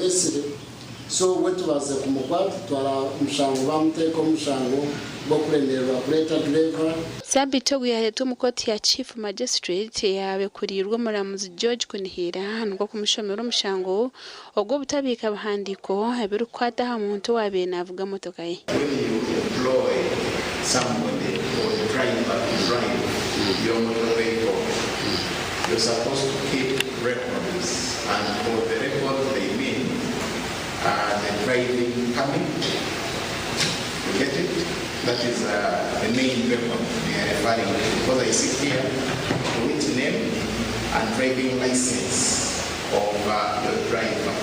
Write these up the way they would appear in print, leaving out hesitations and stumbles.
bamwesire so we tubaasize kumukwata twara omushango bamuteeka omu mushango gw'okuremererwa kureeta dureeva. Sabiiti ogu yareetwa omu kooti ya Chief Magistrate eyaaba ekuriirwe omuramuzi George Kunihira nikwo kumushomera omushango ogw'obutabiika bihandiiko ebirikukwata aha muntu owaabaire naavuga motoka ye. When you employ somebody or a driver to drive your motor vehicle, you're supposed to keep records and for the records they mean the driving permit, you get it? That is the main record they are referring to because I see here with name and driving license of your driver.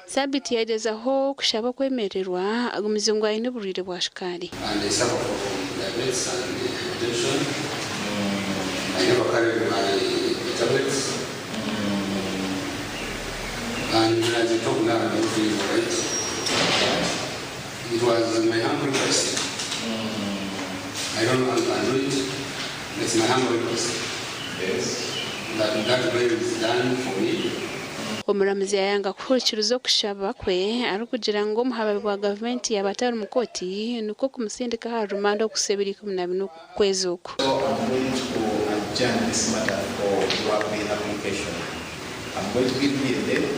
Sabiiti yagyezaho kushaba okwemererwa agumize ngu aine oburwaire bwa shukaari. And I suffer from diabetes and hypertension. I never carried my tablets. And as I talk now, I'm not feeling alright. It was my humble request. I don't know how to undo it. It's my humble request. That that bail is done for me. Omuramuzi yayanga kuhurikiriza okushaba kwe arikugira ngu omuhababi wa gavumenti yaaba atari mu kooti nikwo kumusindika aha rumanda okuhitsya ebiro 14 okwezi oku. So I'm going to adjourn this matter for your bail application. I'm going to give you a date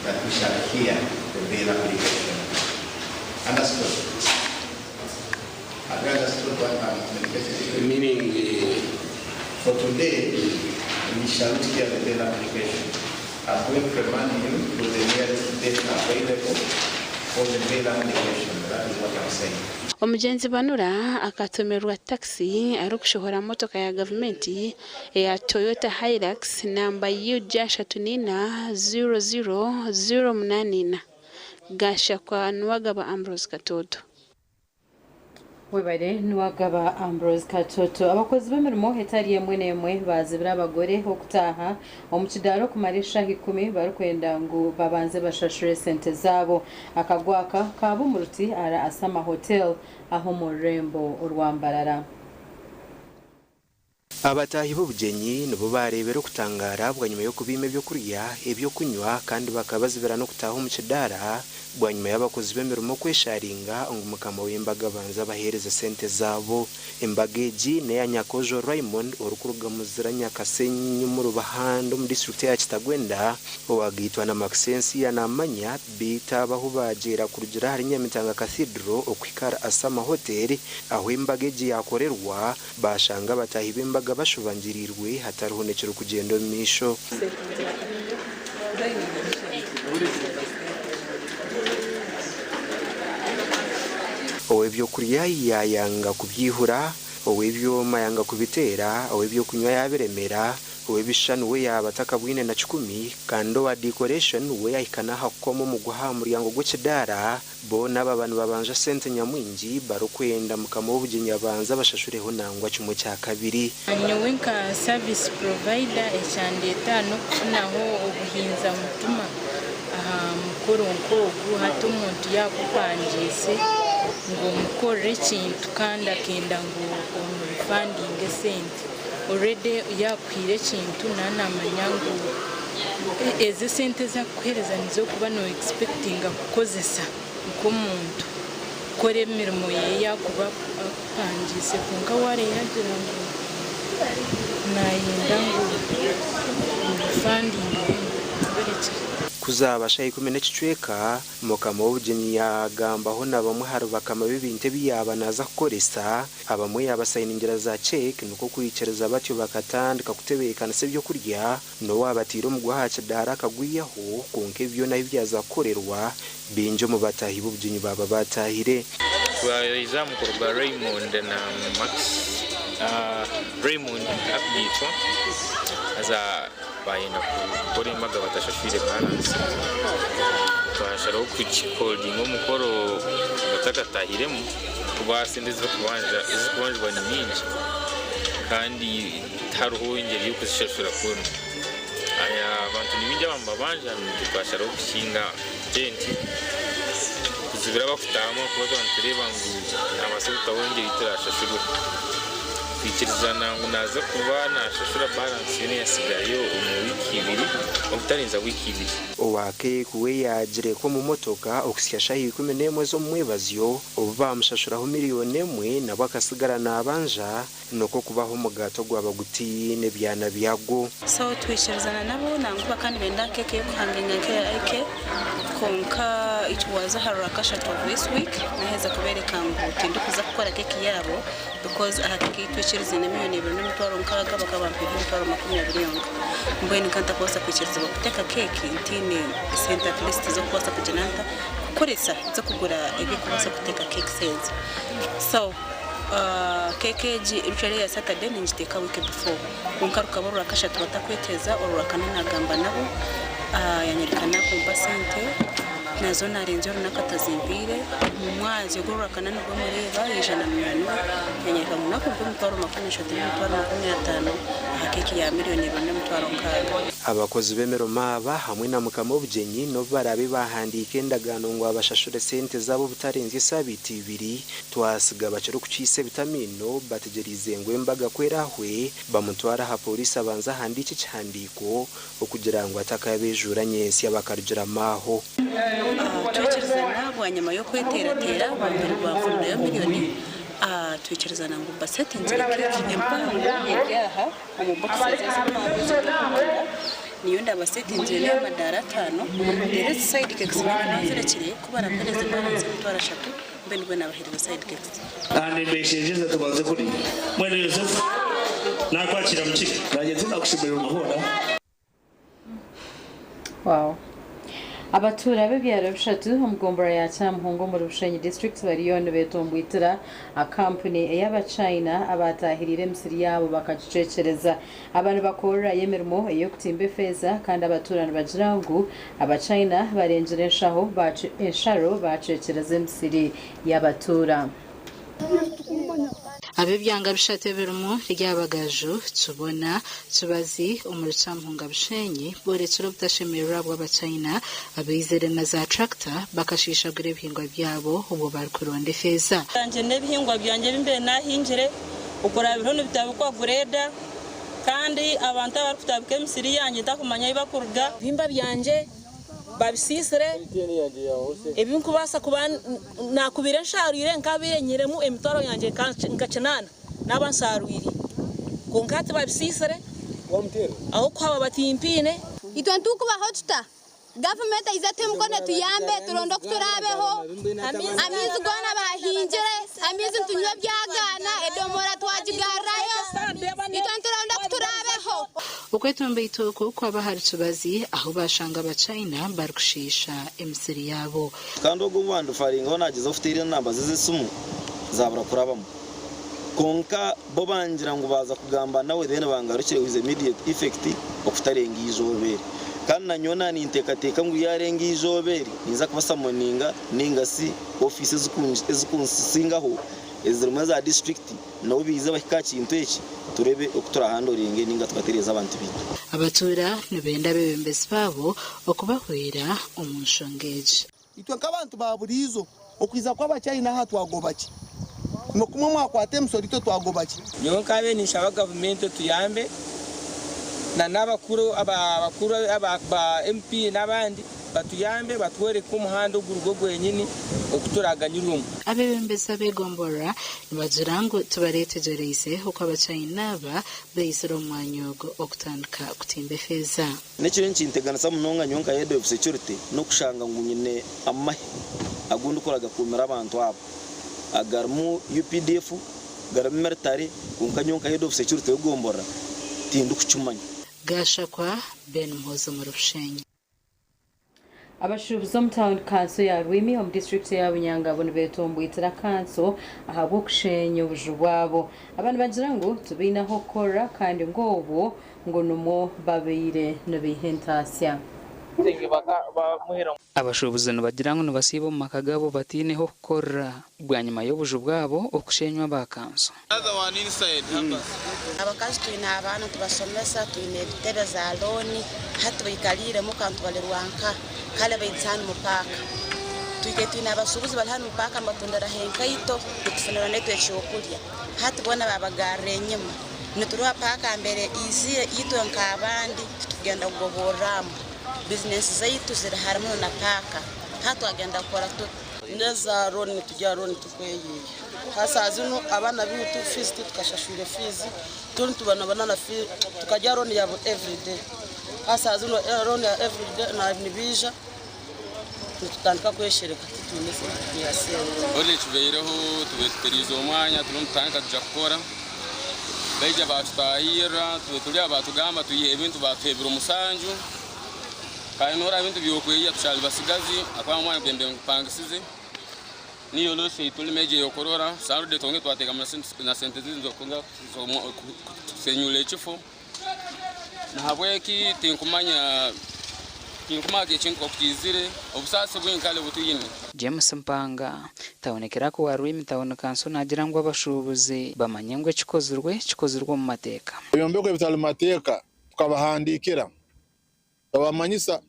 that we shall hear the bail application. Understood? Have you understood what I'm communicating to you? Meaning, For today, we shall not hear the bail application. I'm going to remand you to the nearest date available for the bail application. That is what I'm saying. Omugyenzi Banura akatomerwa takisi arikushohora motoka ya gavumenti eya Toyota Hilux namba UG 34 00 084 Gashakwa Nuwagaba Ambrose Katoto. Webare Nuwagaba Ambrose Katoto. Abakozi b'emirimo etari emwe n'emwe baazibire abagore okutaaha omu kidaara okumara eshaaha ikumi barikwenda ngu babanze bashashure esente zaabo. Akagwa aka kaaba omu ruti ahari Asama Hotel aha omu rurembo orwa Mbarara. Abataahi b'obugyenyi nibo baareebera okutangaara bwanyima y'okubaima eby'okurya, eby'okunywa kandi bakabazibira n'okutaaha omu kidaara bwanyima y'abakozi b'emirimo kwesharinga ngu mukama w'embaga abanze abaheereze sente zaabo. Embaga egi n'eya Nyakojo Raymond orikuruga Muzira Nyakasenyi omuri Buhanda omu disiturikiti eya Kitagwenda owagaitwa na Maxensia Namanya Beitu aba ahu baagyeera kurugira ahari Nyamitanga Cathedral okuhika ahari Asama Hotel ahu embaga egi yaakorerwa, baashanga abataahi b'embaga bashubangiriirwe hatariho n'ekirikugyenda omu maisho. Ow'eby'okurya yaayanga kubyihura, ow'ebyoma yanga kubiteera, ow'eby'okunywa yaabiremera, Ow'ebishushani we yaaba atakabwine na kikumi, kandi owa decoration we yahika n'aha kukoma omuguha aha muryango gw'ekidaara, boona ababa nibabanja sente nyamwingi barikwenda mukama w'obugyenyi abanze abashashureho nangwa kimwe kya kabiri. Nyowe nka service provider ekyandeeta aha n'okufunaho obuhinza mutima aha mukoro nk'ogu hati omuntu yaakupangiise ngu omukorere ekintu kandi akenda ngu omurifandinge esente. Already yaakuhaire ekintu naaba naamanya ngu ezi esente ezi arikukuheereza nizo orikuba no expectinga kukozesa nk'omuntu kukora emirimo ye ei arikuba akupangiise kwonka waareeba yaagira ngu naayenda ngu omurifandingire obirekye. Ku zaaba shaaha ikumi n'ekicweka, Mukama w'obugyenyi yaagambaho na bamwe ahari bakama b'ebintu ebi yaaba naaza kukoresa, abamwe yaabasayiningira za cheque nikwo kwikiriza batyo bakatandika kutebeekanisa eby'okurya, n'owaabataire omuguha aha kidaara akagwihaho, kwonka ebi byona ahu byaza kukorerwa, baingi omu bataahi b'obugyenyi baaba baataahire. Twaija aha mukoro gwa Raymond na Max. Raymond akugaitwa haza Baayenda kukora embaga batashashwire baransi, twasharaho kukiholdinga omukoro batakatahiremu kuba sente ezirikubanjibwa ni nyingi kandi tihariho engyeri y'okuzishashura kunu. Abantu ni baingi abamubabanja naitwe twasharaho kukinga tenti kuzibira abakutahamu ahakuba twaba nitureeba ngu nihabaasa kutaho engyeri ei turaashashurwe. Twikirizana ngu naaza kuba naashashura baransi yoona eyasigayo omu wiiki ibiri, obutarenza wiiki ibiri. Owa keeki we yaagireeka omu motoka okuhitsya shaaha 11 z'omumwebazyo obu baamushashuraho miriyoni emwe nabwo akasigara naabanja nikwo kubaha omugaati ogwaba gutaine byana byagwo. So twikirizana nabo nangwa bakaba nibenda keeki ey'okuhanginga nk'eya IK kwonka it was aha rwakashatu of this week naheza kubereka ngu tindikuza kukora keeki yaabo because aha keeki ei twikirizaine miriyoni ibiri n'emitwaro nkaaga bakaba bampaire emitwaro 20 yonka. Mbwenu nkaba ntakubaasa kwikirizibwa kuteeka keeki ntaine sente at least z'okubaasa kugira nta kukoresa z'okugura eby'okubaasa kuteeka cakes ezo. So keeki egi usually eya Saturday ningiteeka week before kwonka rukaba orwakashatu batakweteza, orwakana nagamba nabo yanyoreka nakumpa sente nazo narenzya orunaku atazimpiire, omu mwazyo gw'orwakana nibwo mureeba yaija na munywani we yanyereka ngu nakumpa emitwaro 30 n'emitwaro 50 aha keeki ya 2,600,000. Abakozi b'emirimo aba hamwe na mukama w'obugyenyi n'obu baraabe baahandiika endagaano ngu abashashure sente zaabo obutarenzya esaabiiti ibiri, twasiga bakirikukiisa ebitamiino bategyereize ngu embaga ku eraahwe bamutware aha pooriisi abanze ahandiikye ekihandiiko okugira ngu atakabeejuura nyentsya bakarugiramu aho. Twikirizana bwanyima y'okweteerateera bamfunirayo miriyoni, twikirizana ngu mbasetingire keeki empango eri aha. Omu bokisi ezi ez'empango ez'okuhunda niyo ndabasetingire n'ey'amadaara ataano, reero ezi side cakes nyowe nimba nzirekire ku barampereza balance y'emitwaro ashatu mbe nibwo nabaheereza side cakes. Nimbeshengyereza tubanze kurya. Mbwenu Yosefu naakwakira mukiga. Naanye tinakushemererwa hoona. Wow. Abatuura b'ebyaro bishatu omu gombolola ya Kyamuhunga omuri Bushenyi district bariyo nibetomboitira kampuni ey'abachina abaatahiriire emisiri yaabo bakagicwekyereza. Aba nibakorerayo emirimo ey'okutimba efeeza kandi abatuura nibagira ngu abachina barengire enshaho ensharo baacwekyereza emisiri y'abatuura. Ab'ebyanga bishatu ebirimu Ryabagaju, Kibona, Kibazi omuri Kyamuhunga Bushenyi boorekire obutashemererwa bw'Abachina abaizire na za tractor bakashiishagura ebihingwa byabo obwo barikuronda efeeza. Byangye n'ebihingwa byangye ebi mbaire naahingire okurabiraho nibitabikwa greda kandi abantu abarikutabika emisiri yangye ntakumanya ahu barikuruga. Ebihimba byangye babisiisire, ebi nkubaasa kuba naakubaire nshaarwire nkaabaire nyihiremu emitwaro yangye nka kinaana naaba nshaarwire kwonka hati babisiisire ahabw'okuhaba batimpaine. Itwe nitukubaho tuta? Gavumenti eize etuhe emikono etuyambe turonde oku turaabeho. Amaizi goona baahingire, amaizi nitunywa ebyagaana, edomora twagigarrayo. Itwe nituronda oku turaabeho. Okwetomboita oku kwaba ahari Kibazi ahu baashanga Abachina barikushiisha emisiri yaabo. Kandi ogwo ou bandifaringaho nagyezaho kuteera enamba ze z'esimu zabura kurabamu. Kwonka bo bangira ngu baaza kugamba nawe then bangarukire with immediate effect okutarenga eizooba eri. Kandi nanyowe naninteekateeka ngu yarenga eizooba eri ninza kubasamoninga ninga si ofiisi ezikunsingaho ezirimu eza disiturikiti nabo baije bahike aha kintu eki tureebe oku turahandoringe ninga tukatereeza abantu baitu. Abatuura nibenda abeebembezi baabo okubahwera omu nshonga egi. Itwe nk'abantu ba buriizo, okwiza kw'Abachina aha twagoba ki? Imwe kumwe mwakwata emisoro itwe twagoba ki? Nyowe nkaabaire ninshaba gavumenti etuyambe na n'abakuru abakuru ba MP n'abandi batuyambe batworeke omuhanda oguri gwo gwenyini oku turaganyirwemu. Abeebembezi ab'egomborora nibagira ngu tibareetegyereize oku Abachina aba baizire omu mwanya ogu okutandika kutimba efeeza. N'ekiriyo nikinteganisa munonga nyowe nka Head of Security n'okushanga ngu nyine amahe agu ndikukora gakuumire abantu aba agarimu UPDF, garimu military kwonka nyowe nka Head of Security w'egomborora tindikukimanya. Gashakwa, Ben Muhoozi omuri Bushenyi. Abashuubuzi omu tauni kanso ya Rwimi omu disiturikiti eya Bunyangabo nibetomboitira kanso ahabw'okusheenya obuju bwabo. Aba nibagira ngu tibaine ah'okukorera kandi ngu obwo ngu nimwo babaire nibaiha entaasya. Abashuubuzi nibagira ngu nibasiiba omu maka gaabo bataine h'okukorera bwanyima y'obuju bwabo okushenywa aba kanso. Abakazi twine abaana tubasomesa, twine ebitebe za looni, hati baikaliire muka nitubalirwa nka kale baija hanu mu paaka. Twikaire twine abashuubuzi bari hanu omu paaka nibatundiraho enkaito nitufunira naitwe ekyokurya. Hati boona baabagarra enyima. Nitureeba paaka mbere eizire itwe nk'abandi titukugenda kugoborramu. Bizinensi zaitu ziri hare muno na paaka. Hati twagenda kukora tuta? N'eza looni niturya looni turikweyiiya. Nka shaaha zinu abaana baitu fiizi titukashashwire fiizi, turiyo nitubanabana na fiizi, tukarya looni ya everyday. Nka shaaha zinu looni ya everyday nibaija nitutandika kweshereka titwine sente kwiha sente. Hoona ekibaireho tubaire tuteriize omwanya turiyo nitutandika kuija kukora baija baatutahirra tube turi aho baatugamba twihe ebintu baatuha ebiro musanju kandi nooraba ebintu by'okweyiha tukyari batsigazi ahakuba omwanya gwe mbaire ngupangisize niyo losi ei turimu egi ey'okurora sarude twongere twateekamu na sente ezindi z'okusenyura ekifo. Nahabweki tinkumanya tinkumanya ekintu nk'oku kiizire, obusaasi bwingi kare obu twine. James Mpanga, Tauni Kiraaka owa Rwimi Tauni Kanso naagira ngu abashuubuzi bamanye ngu ekikozirwe kikozirwe omu mateeka. Ebyombeko ebitari mu mateeka tukabahandiikira twabamanyisa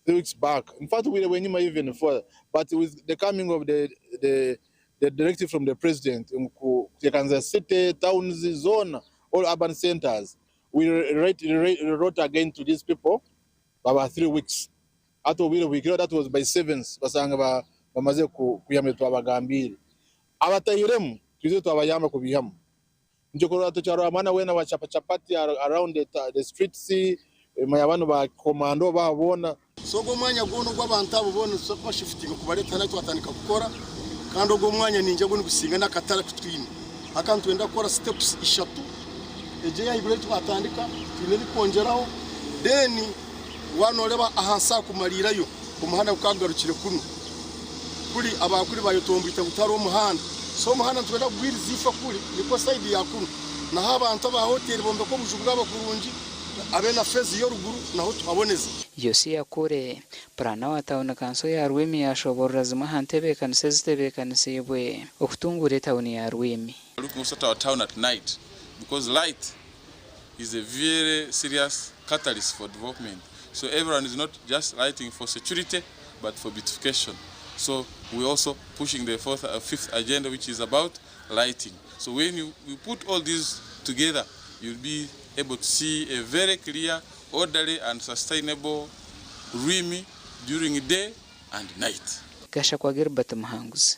3 weeks back, in fact obwire bw'enyima even before but with the coming of the the the directive from the president ngu kuteekaniza city, towns zoona all urban centers we write, wrote again to these people babaha 3 weeks. Hati obwire buhikireho, that was by 7th, basanga bamaze kwihamu ebi twabagambiire. Abatahiremu twizire twabayamba kubihamu. Nikyo kurora tukyarora mwana weena wa chapa chapati around the streets, manya banu ba komando baha boona. So ogwo omwanya gwona ogw'abantu abo boona nituza kubashifutinga kubareeta hanu twatandika kukora kandi ogwo omwanya ningira gwo nigusinga n'akatare aku twine. Haka nitwenda kukora steps ishatu, egyo ey'ahaiguru ei twatandika twine ebikwongyeraho then waaba nooreeba ahansi aha kumariirayo omuhanda gukaba gugarukire kunu kuri abakuri bayetomboita ngu tihariho omuhanda. So omuhanda nitwenda kugwiriza ifo kuri nikwo sayidi ya kunu naho abantu aba hoteeri bombeke obuju bwabo kurungi habe na phase y'oruguru naho tuhaboneze. Yosia Kure, Puraana wa tauni kanso ya Rwimi yaashoboorora zimwe aha ntebeekanisa ezitebeekanisiibwe okutunguura etauni ya Rwimi. Looking also at our town at night because light is a very serious catalyst for development. So everyone is not just lighting for security but for beautification. So we're also pushing the fourth, fifth agenda, which is about lighting. So when you put all these together, you'll be able to see a very clear, orderly and sustainable Rwimi during day and night. Gashakwa Gilbert Muhanguzi.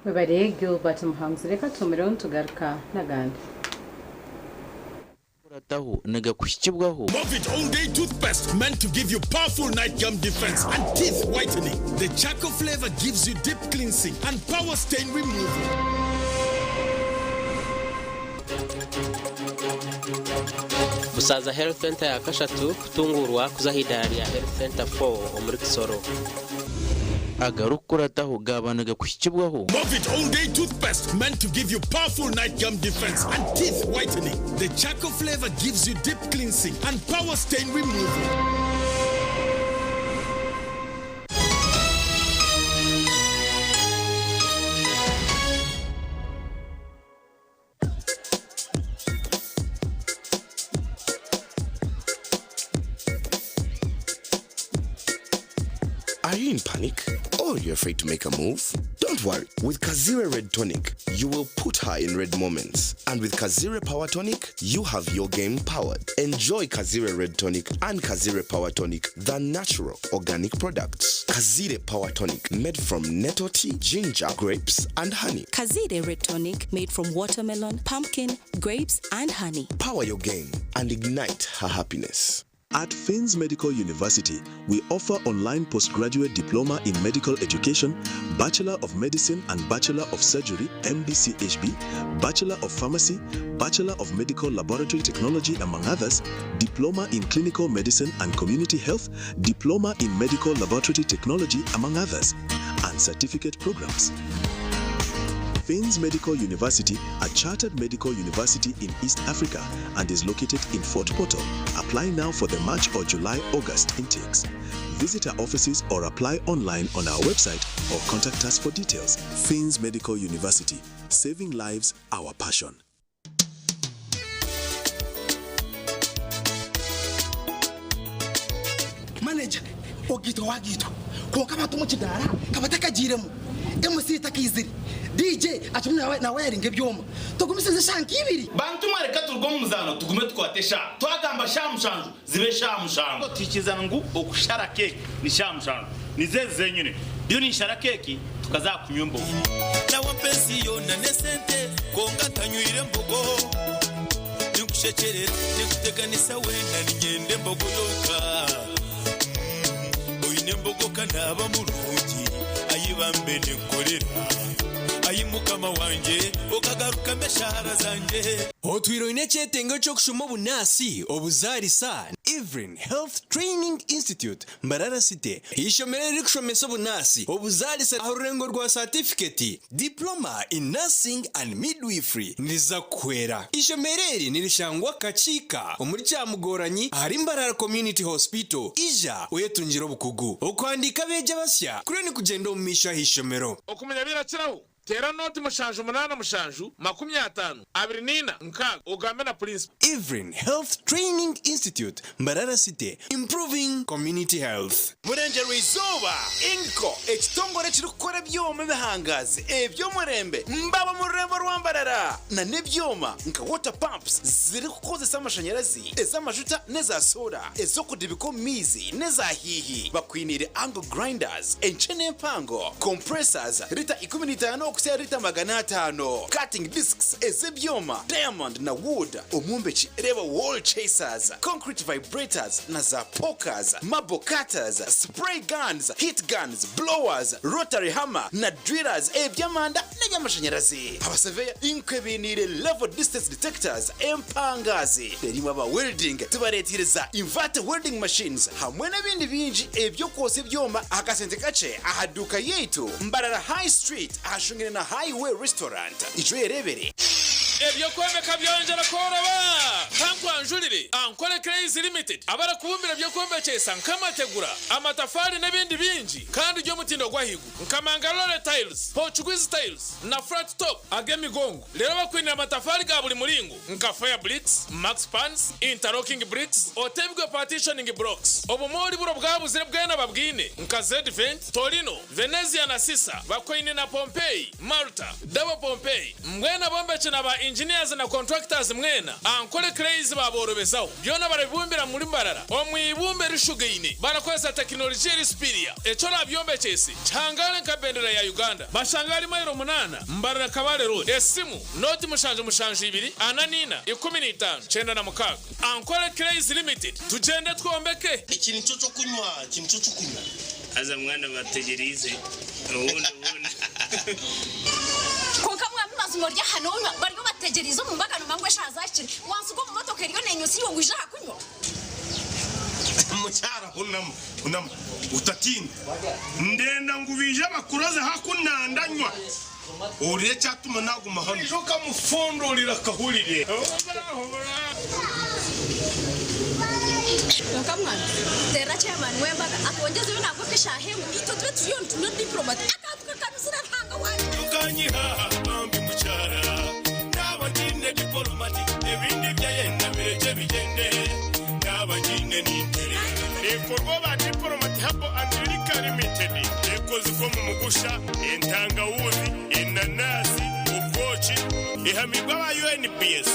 Webare Gilbert Muhanguzi, reka tumireho nitugaruka n'agandi. Kurataho nigakuhikibwaho. Movit All Day Toothpaste, meant to give you powerful night gum defense and teeth whitening. The charcoal flavor gives you deep cleansing and power stain removal. Busaza Health Centre ya kashatu kutungurwa kuza aha idaara rya Health Centre 4 omuri Kisoro. Agarikukurataho gaaba nigakuhikibwaho. Movit All Day Toothpaste, meant to give you powerful night gum defense and teeth whitening. The charcoal flavor gives you deep cleansing and power stain removal. Are you in panic? Or you're afraid to make a move? Don't worry. With Kazire Red Tonic, you will put her in red moments. And with Kazire Power Tonic, you have your game powered. Enjoy Kazire Red Tonic and Kazire Power Tonic, the natural organic products. Kazire Power Tonic, made from nettle tea, ginger, grapes, and honey. Kazire Red Tonic, made from watermelon, pumpkin, grapes, and honey. Power your game and ignite her happiness. At Finns Medical University, we offer online postgraduate diploma in medical education, Bachelor of Medicine and Bachelor of Surgery, MBCHB, Bachelor of Pharmacy, Bachelor of Medical Laboratory Technology, among others, Diploma in Clinical Medicine and Community Health, Diploma in Medical Laboratory Technology, among others, and certificate programs. Finns Medical University, a chartered medical university in East Africa and is located in Fort Portal. Apply now for the March or July August intakes. Visit our offices or apply online on our website or contact us for details. Finns Medical University, saving lives, our passion. Manager. Ogaitwa wagaitwa kwonka abantu omu kidaara ka batakagiiremu, MC takaizire, DJ akirimu nawayaringa ebyoma. Tugumisirize eshaaha nka ibiri. Bantu mwe reka turuge omu muzaano tugume tukwate eshaaha. Twagamba shaaha mushanju zibe shaaha mushanju. Tuhikirizana ngu okushara keeki ni shaaha mushanju. Nizo ezi zenyine. Ndiyo ninshara keeki tukaza aha kunywa embogo. Nawe ampa ensi yoona n'esente kwonka ntanywire mbogo. Ninkushekyerera, ninkuteganisa weena niinyenda embogo yonka. Oine embogo ka naaba murungi, ai bambe ninkukorera. Ai Mukama wangye, okagarukamu eshaara zangye. Otwire oine ekyetengo ky'okushoma obunaasi, obuzaarisa, Evelyn Health Training Institute, Mbarara City, eishomero eririkushomesa obunaasi, obuzaarisa aha rurengo rwa saatifiketi, Diploma in Nursing and Midwifery, niriza kukuhwera. Eishomero eri nirishangwa Kakiika omuri Kyamugoranyi ahari Mbarara Community Hospital. Ija oyetungire obukugu. Okuhandiika abeegi abasya kuriyo nikugyenda omu maisho aha ishomero. Okumanya birakiraho, teera nooti 7 87 54 6 ogambe na purinsipo. Evelyn Health Training Institute, Mbarara City, Improving Community Health. Burengyerwa-izooba, Ingco, ekitongore ekirikukora ebyoma ebihangazi eby'omurembe mbaba omu rurembo rwa Mbarara na n'ebyoma nka water pumps zirikukozesa amashanyarazi, ez'amajuta n'eza soora, ez'okudibika omu maizi n'eza hiihi. Bakwiniire angle grinders enkye n'empango, compressors rita 15 okuhitsya rita 500, cutting discs ez'ebyoma, diamond na wood. Omwombeki reeba wall chasers, concrete vibrators na za pokers, marble cutters, spray guns, heat guns, blowers, rotary hammer na drillers eby'amanda n'eby'amashanyarazi. Abaseveya inkwe bainiire level distance detectors empangazi. Reero imwe aba welding tubareeteire za inverter welding machines hamwe n'ebindi bingi eby'okwotsya ebyoma aha kasente kakye aha duuka yaitu Mbarara High Street ahashungire na Highway Restaurant. Ija oyereebere. Eby'okwombeka byongyera kworoba! Kankwanjurire Ankole Clays Limited abarikubumbira eby'okwombekyesa nk'amategura, amatafaari n'ebindi bingi kandi by'omutindo gw'ahaiguru nka Mangalore Tiles, Portuguese Tiles na Flat Top ag'emigongo. Reero bakwinire amatafaari ga buri muringo nka Fire Bricks, Max Pans, Interlocking Bricks, Otebwe Partitioning Blocks. Obumoori buro bwabuzire bwena babwine nka Zedvent, Torino, Venezia na Sisa, bakwaine na Pompeii, Malta, Double Pompeii. Mbwenu abombeki na ba engineers na contractors mwena, Ankole Clays baaborobezaho. Byona barabibumbira muri Mbarara omu ibumba erishugaine barakozesa tekinologiya eri superior. Eki orabyombekyese kihangare nka bendera ya Uganda. Bashanga ahari mailo munaana Mbarara Kabale Road. Esimu, nooti 7 7 2 44 15 96. Ankole Clays Limited, tugyende twombeke! Eki nikyo ky'okunywa, eki nikyo ky'okunywa. Haza mwana bategyereize obundi obundi. Kwonka mwami mazima ori aha nonywa bariyo bategyereize omu mbaga nomanya ngu eshaaha zahikire wansiga omu motoka eriyo nenyusa iwe ngu ija aha kunywa. Mukyara hunama, hunama, otatiina. Ndenda ngu baije bakuroze haku nandanywa, ohurire ekyatuma naguma hanu. Oija okamufondorera akahurire. Kwonka mwana teerera chairman w'embaga atwongyeze yo nangwa nk'eshaaha emwe itwe tube turiyo nitunywa diplomat akantu kakanuzire Ruhanga wangye. Okanyiha bambi mukyara, naaba ngiine dipolomati, ebindi ebyayenda birekye bigyende, naaba ngiine ninterera. Neekorwa ba Diplomat Herbal and Liquor Limited. Ekozirwe omu mugusha, entangawuzi, enanasi, obwoki. Ehamibwe aba UNBS.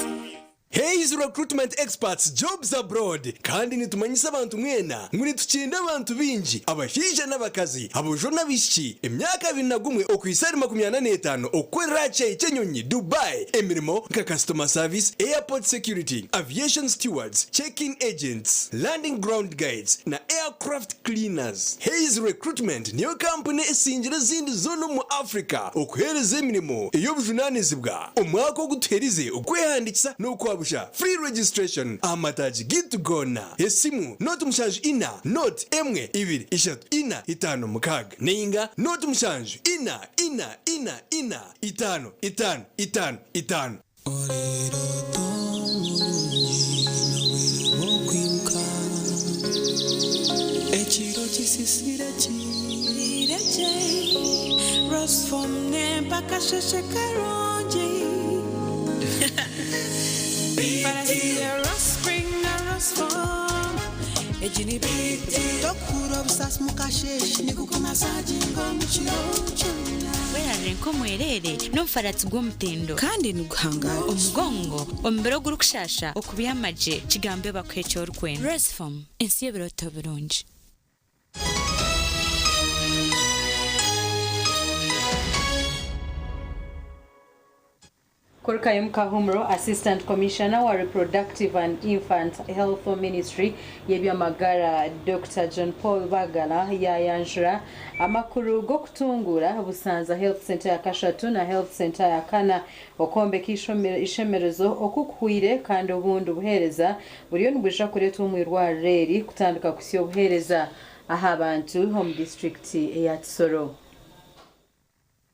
Hays Recruitment Experts Jobs Abroad Kandi nitumanyisa abantu mwena ngu nitukinda abantu baingi, abashaija n'abakazi, aboojo n'abaishiki, emyaka 21 okuhitsya ahari 45 okukorera aha kishaayi ky'enyonyi Dubai emirimo nka Customer Service, Airport Security, Aviation Stewards, Check-in Agents, Landing Ground Guides na Aircraft Cleaners. Hays Recruitment niyo kampuni esingire ezindi zoona omu Africa okuheereza emirimo ey'obujunaanizibwa. Omwaka ogu tuherize okwehandiikisa n'okwabusha, free registration, aha mataagi gaitu goona. Esimu, 0 7 4 1 2 3 4 5 6 nainga 0 7 4 4 4 4 5 5 5 5. Oriroto murungi n'obwire bw'okwimuka ekiro kisisire kirekye Rosform n'empaka sheshe karungi Farasiya Rospring na Rosform. Egi ni biti tokura obusasi mukasheshe nigukumasaginga omu kiro kyona. Werarire nk'omwereere n'omufaratsi gw'omutindo. Kandi niguhangara. Omugongo, omubiri ogurikushasha, okubyama gye, kigambe bakuhe eki orikwenda. Rose-Foam, ensi y'ebirooto birungi. Kurukayo Mukahumuro, Assistant Commissioner wa Reproductive and Infant Health Ministry y'ebyamagara Dr. John Paul Bagala yayanjura amakuru g'okutunguura Busanza Health Centre ya kashatu na Health Centre ya kana okwombeka ishemerezo oku kuhwire kandi obundi buheereza buriyo nibwija kureetwa omu irwariro eri kutandika kuhitsya obuheereza aha bantu omu disiturikiti eya Kisoro.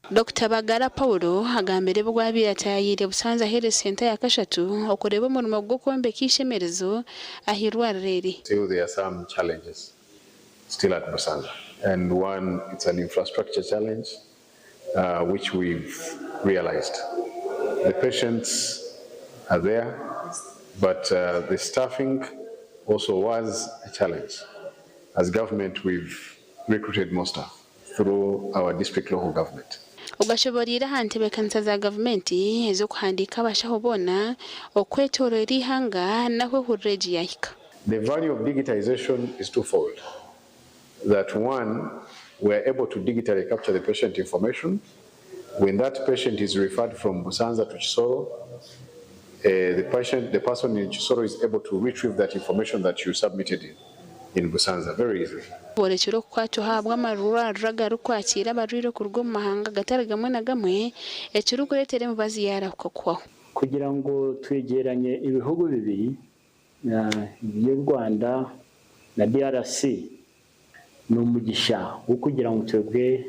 Dr Bagala Paul agambire obu gwabaire ataayaayire Busanza Health Centre ya kashatu okureeba omurimo gw'okwombeka eishemerezo ah'eirwariro eri. Still there are some challenges still at Busanza and one it's an infrastructure challenge uh, which we've realized. The patients are there but uh, the staffing also was a challenge. As government we've recruited more staff through our district local government. Ogashoboreire aha ntebeekanisa za gavumenti ez'okuhandiika abashaho boona okwetooroora eihanga n'ahu ehururu egi yaahika. The value of digitization is twofold. That one, we are able to digitally capture the patient information. When that patient is referred from Busanza to Chisoro, the patient, the person in Chisoro is able to retrieve that information that you submitted in, in Busanza very easily. Borekire okukwatwaho ahabw'amarwariro agarikwakiira abarwaire kuruga omu mahanga gatari gamwe na gamwe ekirikureetera emibazi yaarahuka kuhwaho. Kugira ngo twegeranye ibihugu bibiri by'u Rwanda na DRC ni umugisha wo kugira ngo twebwe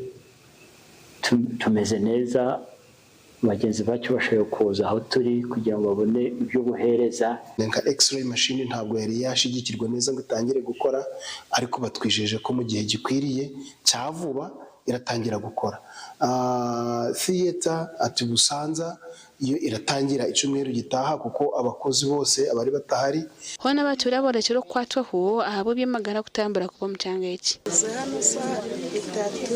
tumeze neza bagenzi bacu bashoboye kuza aho turi kugira ngo babone ibyo buhereza. Nka x-ray machine ntabwo yari yashigikirwa neza ngo itangire gukora, ariko batwijeje ko mu gihe gikwiriye cya vuba iratangira gukora. Theater ati Busanza iyo iratangira icyumweru gitaha kuko abakozi bose abari batahari. Hoona abatuura borekire okukwatwaho ahabw'eby'amagara kutambura kuba omu kyanga eki. Hano saha 3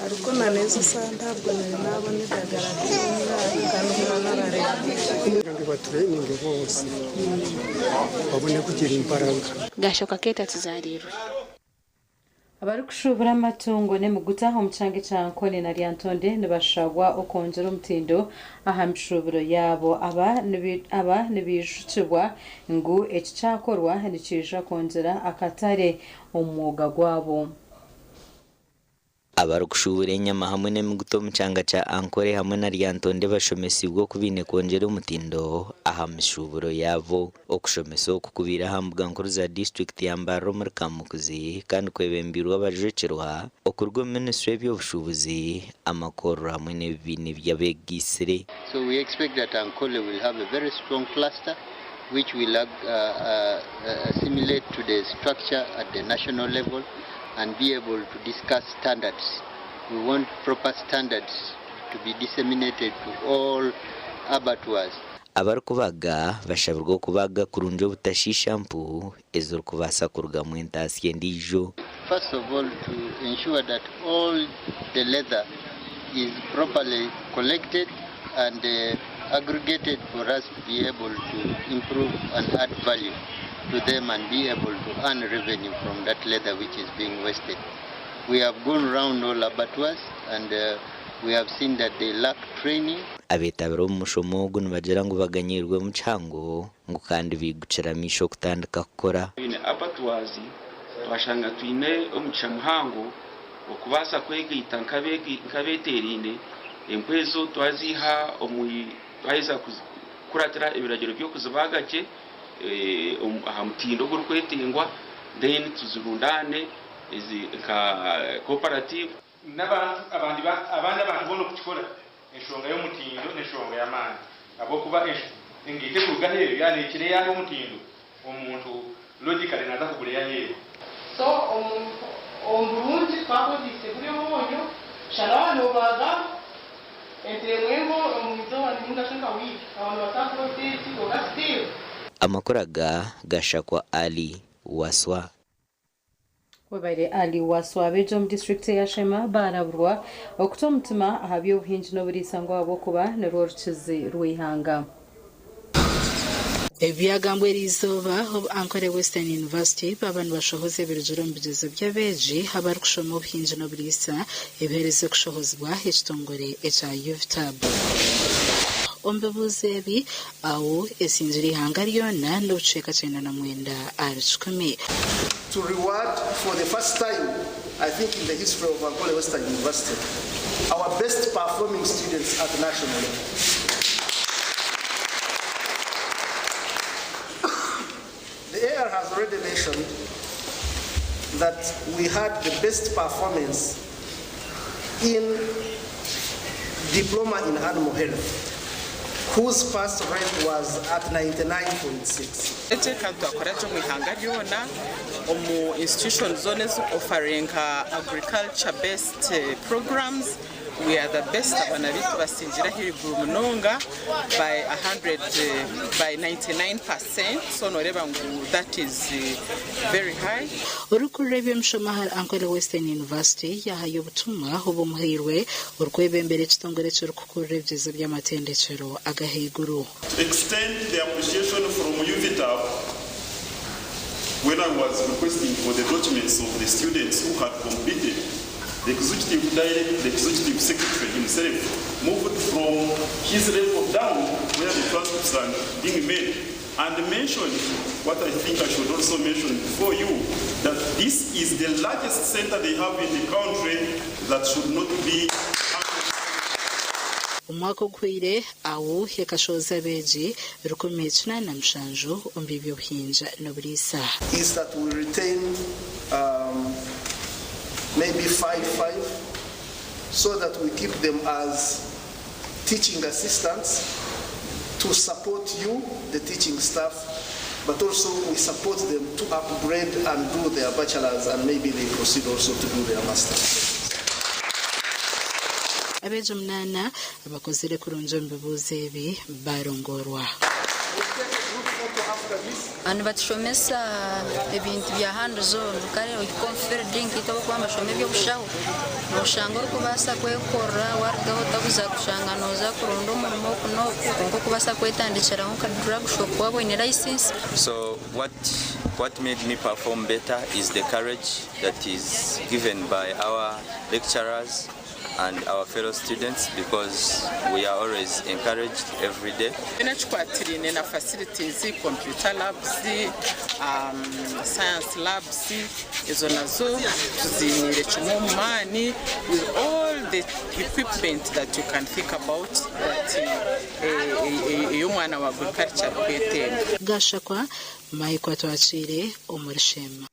ariko na n'izo saha ntabwo nari nabona indagara ry'umwana kandi umwana arareba. Kugira ngo batureninge bose babone kugira imbaraga. Gashoka keeta tuzarirwe. Abarikushubura amatungo n'emiguta omu kyanga kya Ankole na Lyantonde nibashagwa okwongyera omutindo aha mishuburo yaabo. Aba nibijukibwa ngu eki kyakorwa nikiija kwongyera akatare omu mwuga gwabo. Abarikushubura enyama hamwe n'emiguta omu kyanga kya Ankole hamwe na Lyantonde bashomesibwe oku baine kwongyera omutindo aha mishuburo yaabo. Okushomesa oku kubaire aha mbuga nkuru za disitulikiti ya Mbarara omuri Kamukuzi kandi kwebembirwe abajwekyerwa okuruga omu minisitule y'eby'obushuubuzi, amakorero hamwe n'ebibiina eby'abeegaitsire. So we expect that Ankole will have a very strong cluster which will assimilate to the structure at the national level and be able to discuss standards. We want proper standards to be disseminated to all abattoirs. Abarikubaga bashabirwa okubaga kurungi obutashiisha mpu ezirikubaasa kurugamu entaasya endiijo. First of all, to ensure that all the leather is properly collected and aggregated for us to be able to improve and add value to them and be able to earn revenue from that leather which is being wasted. We have gone round all abattoirs and we have seen that they lack training. Abetabire omu mushomo ogu nibagira ngu baganyirwe mu kihango ngu kandi bigukira misho okutandika kukora. Twine abattoirs twashanga twine omugisha muhango okubaasa kwegaita nk'abeeteeraine empu ezo twaziiha twaheza kukuratira ebiragiro by'okuzibaga gye aha mutindo ogurikwetengwa, then tuzirundane ezi nka cooperative. N'abantu abandi abandi abantu boona okukikora enshonga y'omutindo n'enshonga y'amaani ahabw'okuba engaito ekuruga aheeru yaneekire yaha omutindo omuntu logically naza kugura eyaheeru. So omu burungi twakozeise guri omwonyo shana waaba noobaga ente emwe omu izooba ninga shi nka wiiki abantu nibabaasa kukozesa eki kwonka still. Amakuru aga gashakwa Ali Waswa. Webare Ali Waswa. Abeegi omu disiturikiti eya Sheema baaraburwa okuta omutima aha by'obuhingi n'oburiisa ngu ahabw'okuba nirwo rukizi rw'eihanga. Ebi byagambwa eriizooba obu Ankole Western University baaba nibashohoza ebirugire omu bigyezo by'abeegi abarikushoma obuhingi n'oburiisa ebiheerize kushohozibwa ekitongore ekya UVTAB. Omu bibuuzo ebi, AU esingire eihanga ryona n'obucweka 99 ahari kikumi. To reward for the first time I think in the history of Ankole Western University our best performing students at national level. The AR has already mentioned that we had the best performance in diploma in animal health whose pass rate was at 99.6. Eki kandi twakora gye omu ihanga ryona omu institution zoona ezikuofaringa agriculture based programs we are the best abaana baitu basingire ahaiguru munonga by 100 by 99% so noreeba ngu that is very high. Orikukurira eby'emishomo ahari Ankole Western University yaahayo obutumwa obumuhairwe orikwebembera ekitongore ekirikukurira ebigyezo by'amatendekyero ag'ahaiguru. To extend the appreciation from UVTAB when I was requesting for the documents of the students who had completed, the executive director, the executive secretary himself moved from his level down where the transcripts are being made and mentioned what I think I should also mention before you, that this is the largest center they have in the country that should not be Omwaka oguhweire, AU ekashohoza abeegi 1,087 omu by'obuhingi n'oburiisa. Is that we retain um, maybe five five so that we keep them as teaching assistants to support you, the teaching staff, but also we support them to upgrade and do their bachelors and maybe they proceed also to do their masters. Abeegi omunaana abakozire kurungi omu bibuuzo ebi baarongoorwa. Nibatushomesa ebintu bya hands on kare ohika omu field nkaitwe abarikuba nibashoma eby'obushaho noshanga orikubaasa kwekorera warugaho otakuza kushanga noza kuronda omurimo oku n'oku kwonka okubaasa kwetandikiraho nka drug shop waaba oine license. So what what made me perform better is the courage that is given by our lecturers and our fellow students because we are always encouraged every day. Twine ekikwatiraine na facilities, computer labs, science labs, ezo nazo tuziiniire kimwe omu maani with all the equipment that you can think about that ei omwana wa agriculture arikwetenga. Gashakwa Michael Atwakiire omuri Sheema.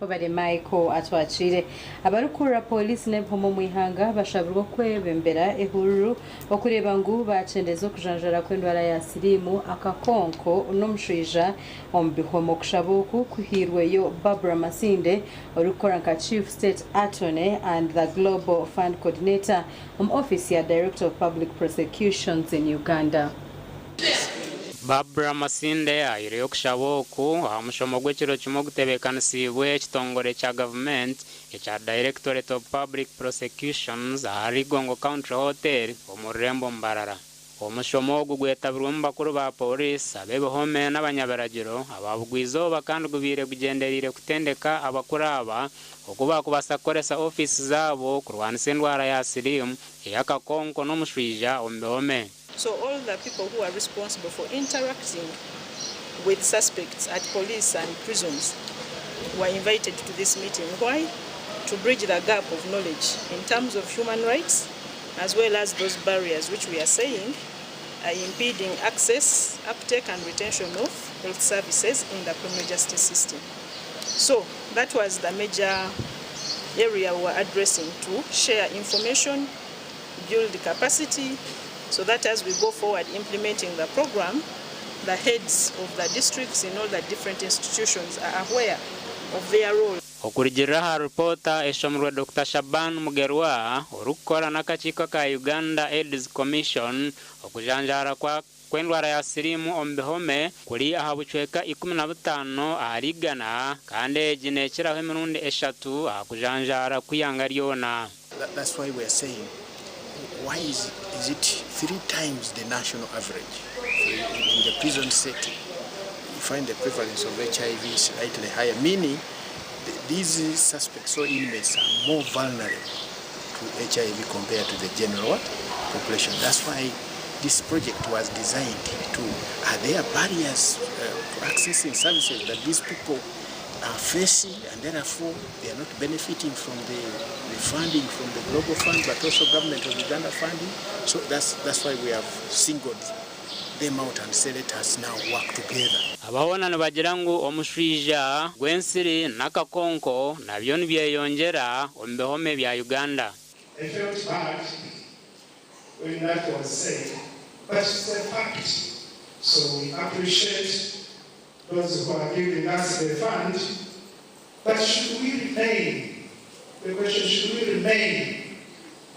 Webare Michael Atwakiire. Abarikukurira Pooriisi n'ebihome omu ihanga bashabirwe okwebembera ehururu okureeba ngu bakyendeza okujanjara kw'endwara ya siriimu, akakonko n'omushwija omu bihome. Okushaba oku kuhairweyo Barbara Masinde orikukora nka Chief State Attorney and the Global Fund Coordinator omu ofiisi ya Director of Public Prosecutions in Uganda. Barbra Masinde ahaireyo okushaba oku aha mushomo gw'ekiro kimwe ogutebeekanisiibwe ekitongore kya gavumenti ekya Directorate of Public Prosecutions ahari Igongo Country Hotel omu rurembo Mbarara. Omushomo ogu gwetabirwemu bakuru ba Pooriisi, ab'ebihome n'abanyabiragiro aba bugwa-izooba kandi gubaire gugyendereire kutendeka abakuru aba oku baakubaasa kukoresa ofiisi zaabo kurwanisa endwara ya siriimu, ey'akakonko n'omushwija omu bihome. So all the people who are responsible for interacting with suspects at police and prisons were invited to this meeting. Why? To bridge the gap of knowledge in terms of human rights as well as those barriers which we are saying are impeding access, uptake and retention of health services in the criminal justice system. So that was the major area we were addressing to share information, build capacity, so that as we go forward implementing the program, the heads of the districts in all the different institutions are aware of their role. Okurugiirira aha rupoota eshomirwe Dokita Shaban Mugerwa, orikukora n'akakiiko aka Uganda AIDS Commission, okujanjaara kwa kw'endwara ya siriimu omu bihome kuri aha bucweka 15 ahari igana kandi egi neekiraho emirundi eshatu aha kujanjaara kw'eihanga ryona. That's why we are saying why is, is it three times the national average in the prison setting? You find the prevalence of HIV slightly higher, meaning these suspects or inmates are more vulnerable to HIV compared to the general population. That's why this project was designed to, are there barriers to accessing services that these people are facing and therefore they are not benefiting from the, the funding from the global fund but also government of Uganda funding. So that's, that's why we have singled them out and say let us now work together. Aba hoona nibagira ngu omushwija gw'ensiri n'akakonko nabyo nibyeyongyera omu bihome bya Uganda. I felt bad when that was said, but it's a fact. So we appreciate those who are giving us the fund, but should we remain, the question, should we remain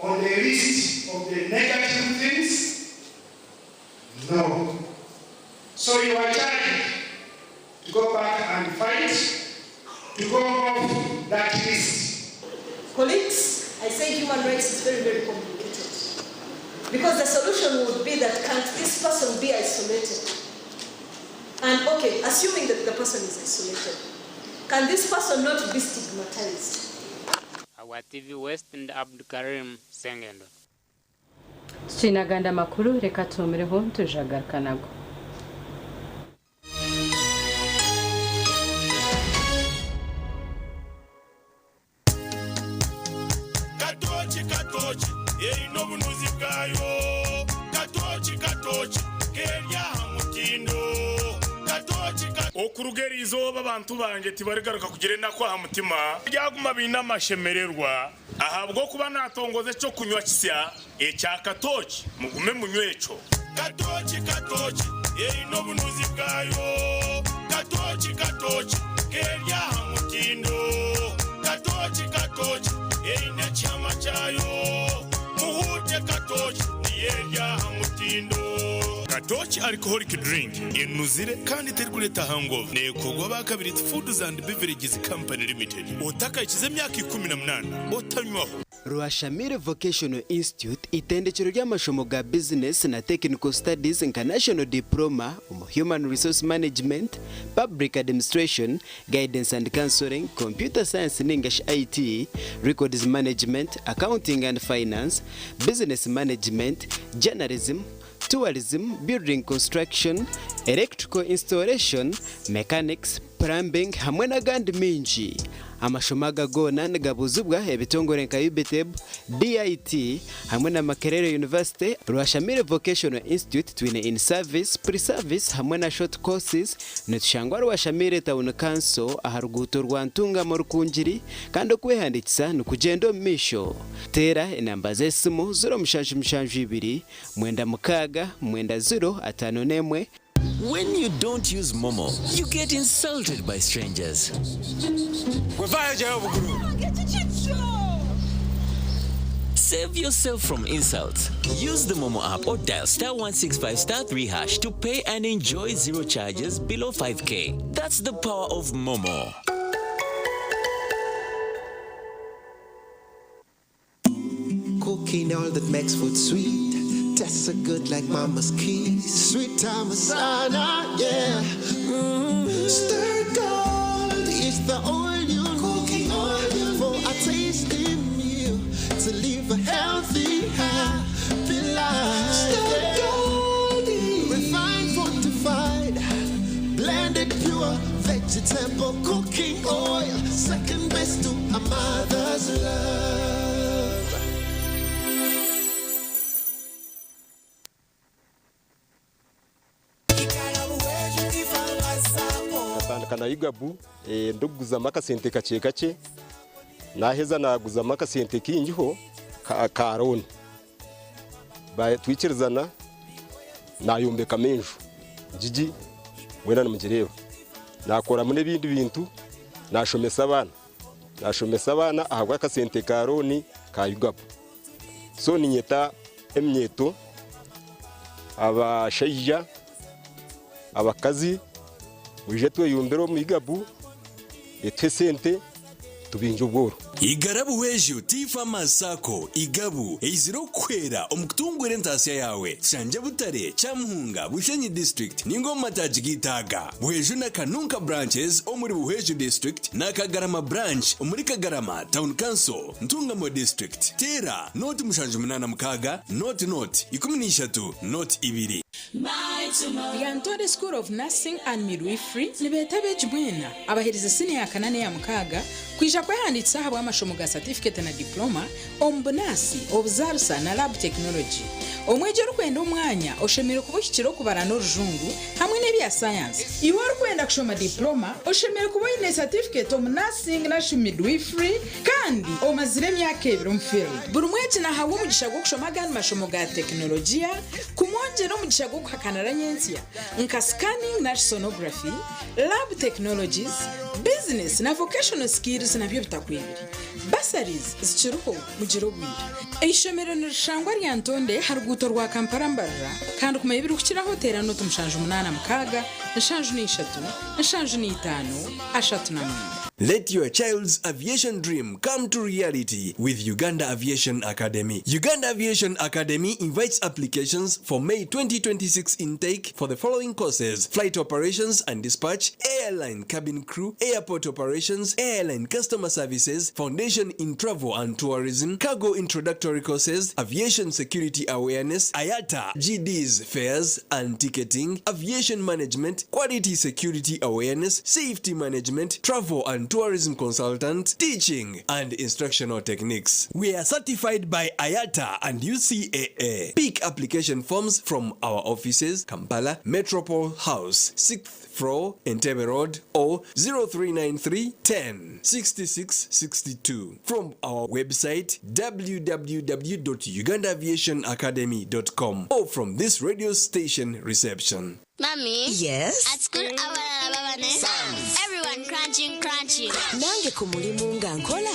on the list of the negative things? No. So you are charged to go back and fight, to go off that list. Colleagues, I say human rights is very, very complicated. Because the solution would be that can't this person be isolated? And okay, assuming that the person is isolated, can this person not be stigmatized? Awa TV West and Abdulkarim Sengendo. Tukiine agandi amakuru reka tuhumireho tujagaruka nago. Katochi katochi erina obunuzi bwayo katochi katochi keryaha mutindo katochi. Okuruga eriizooba abantu bangye tibarigaruka kugira enaku aha mutima byaguma biine amashemererwa ahabw'okuba natongoza ekyokunywa kisya ekya katochi mugume munywe ekyo katochi katochi erina obunuzi bwayo katochi katochi keryaha mutindo katochi katochi erina ekyama kyayo muhute katochi niyeryaha mutindo. Katochi alcoholic drink enuzire kandi terikuleta hangover nekorwa bakabiri Foods and Beverages Company Limited. Otakayikiza emyaka 18 otanywaho. Rwashamire Vocational Institute itendekero ry'amashomo ga business na technical studies nka National Diploma omu Human Resource Management, Public Administration, Guidance and Counseling, Computer Science ningashi IT, Records Management, Accounting and Finance, Business Management, Journalism, Tourism, Building Construction, Electrical Installation, Mechanics, Plumbing hamwe n'agandi mingi. Amashomo aga goona nigabuzibwa ebitongore nka UBTEB, DIT hamwe na Makerere University. Rwashamire Vocational Institute twine in service, pre-service hamwe na short courses. Nitushangwa Rwashamire Town Council aha ruguuto rwa Ntungamo Rukungiri kandi okwehandikisa nikugenda omu maisho. Teera enamba z'esimu 0772 96 90 51. When you don't use Momo, you get insulted by strangers. Save yourself from insults. Use the Momo app or dial *165*3# to pay and enjoy zero charges below 5K. That's the power of Momo. Cooking all that makes food sweet. Tastes so good like mama's kiss. Sweet time sana, yeah. Stir Gold is the oil you cooking oil for a tasty meal to live a healthy, happy life. Stir Gold, refined, fortified, blended pure vegetable cooking oil. Second best to a mother's love. Katandika na UGAB ndikuguzamu akasente kakye kakye naheza naguzamu akasente kingiho ka loan twikirizana nayombekamu enju gigi mwena nimugireeba nakoramu n'ebindi bintu nashomesa abaana ahabw'akasente ka loan ka UGAB so ninyeta eminyeto. Abashaija, abakazi, mwije tweyumbire omu igabu, etuhe sente tubingye obworo. Igara Buhweju Tea Farmers Sacco, Igabu, eizire okukuhwera omu kutunguura entaasya yaawe. Tushangye Butare, Kyamuhunga, Bushenyi District ninga omu mataagi g'eitaaga. Buhweju na Kanunka Branches omuri Buhweju District na Kagarama Branch omuri Kagarama Town Council, Ntungamo District. Teera nooti 786 nooti nooti 13 nooti 2. Lyantonde School of Nursing and Midwifery nibeeta abeegi mwena abaherize siniya ya kana n'eya mukaaga kwija kwehandiikisa ahabw'amashomo ga satifiketi na diploma omu bunaasi, obuzaarisa na lab technology. Omwegi orikwenda omwanya oshemereire kuba ohikire okubara n'orujungu hamwe n'ebya sayansi. Iwe orikwenda kushoma diploma oshemereire kuba oine satifiketi omu nursing narishi midwifery kandi omazire emyaka ebiri omu field. Buri mwegi nahabwa omugisha gw'okushoma agandi mashomo ga tekinologiya kumwongyera omugisha gw'okuhakanira nyentsya nka scanning nari sonography, lab technologies, business na vocational skills nabyo bitakwebire. Bursaries zikiriho mugire obwire. Eishomero nirishangwa Lyantonde aha ruguuto rwa Kampala Mbarara kandi kumanya ebirikukiraho teera nooti 786 73 39. Let your child's aviation dream come to reality with Uganda Aviation Academy. Uganda Aviation Academy invites applications for May 2026 intake for the following courses: flight operations and dispatch, airline cabin crew, airport operations, airline customer services, foundation in travel and tourism, cargo introductory courses, aviation security awareness, IATA, GDs, fares and ticketing, aviation management, quality security awareness, safety management, travel and tourism consultant, teaching and instructional techniques. We are certified by IATA and UCAA. Pick application forms from our offices, Kampala, Metropole House, 6th floor, Entebbe Road, or 0393 10 66 62. From our website www.ugandaaviationacademy.com or from this radio station reception. Mommy? Yes? At school, abalala baba ne Everyone crunching, crunching. Nange ku mulimu nga nkola.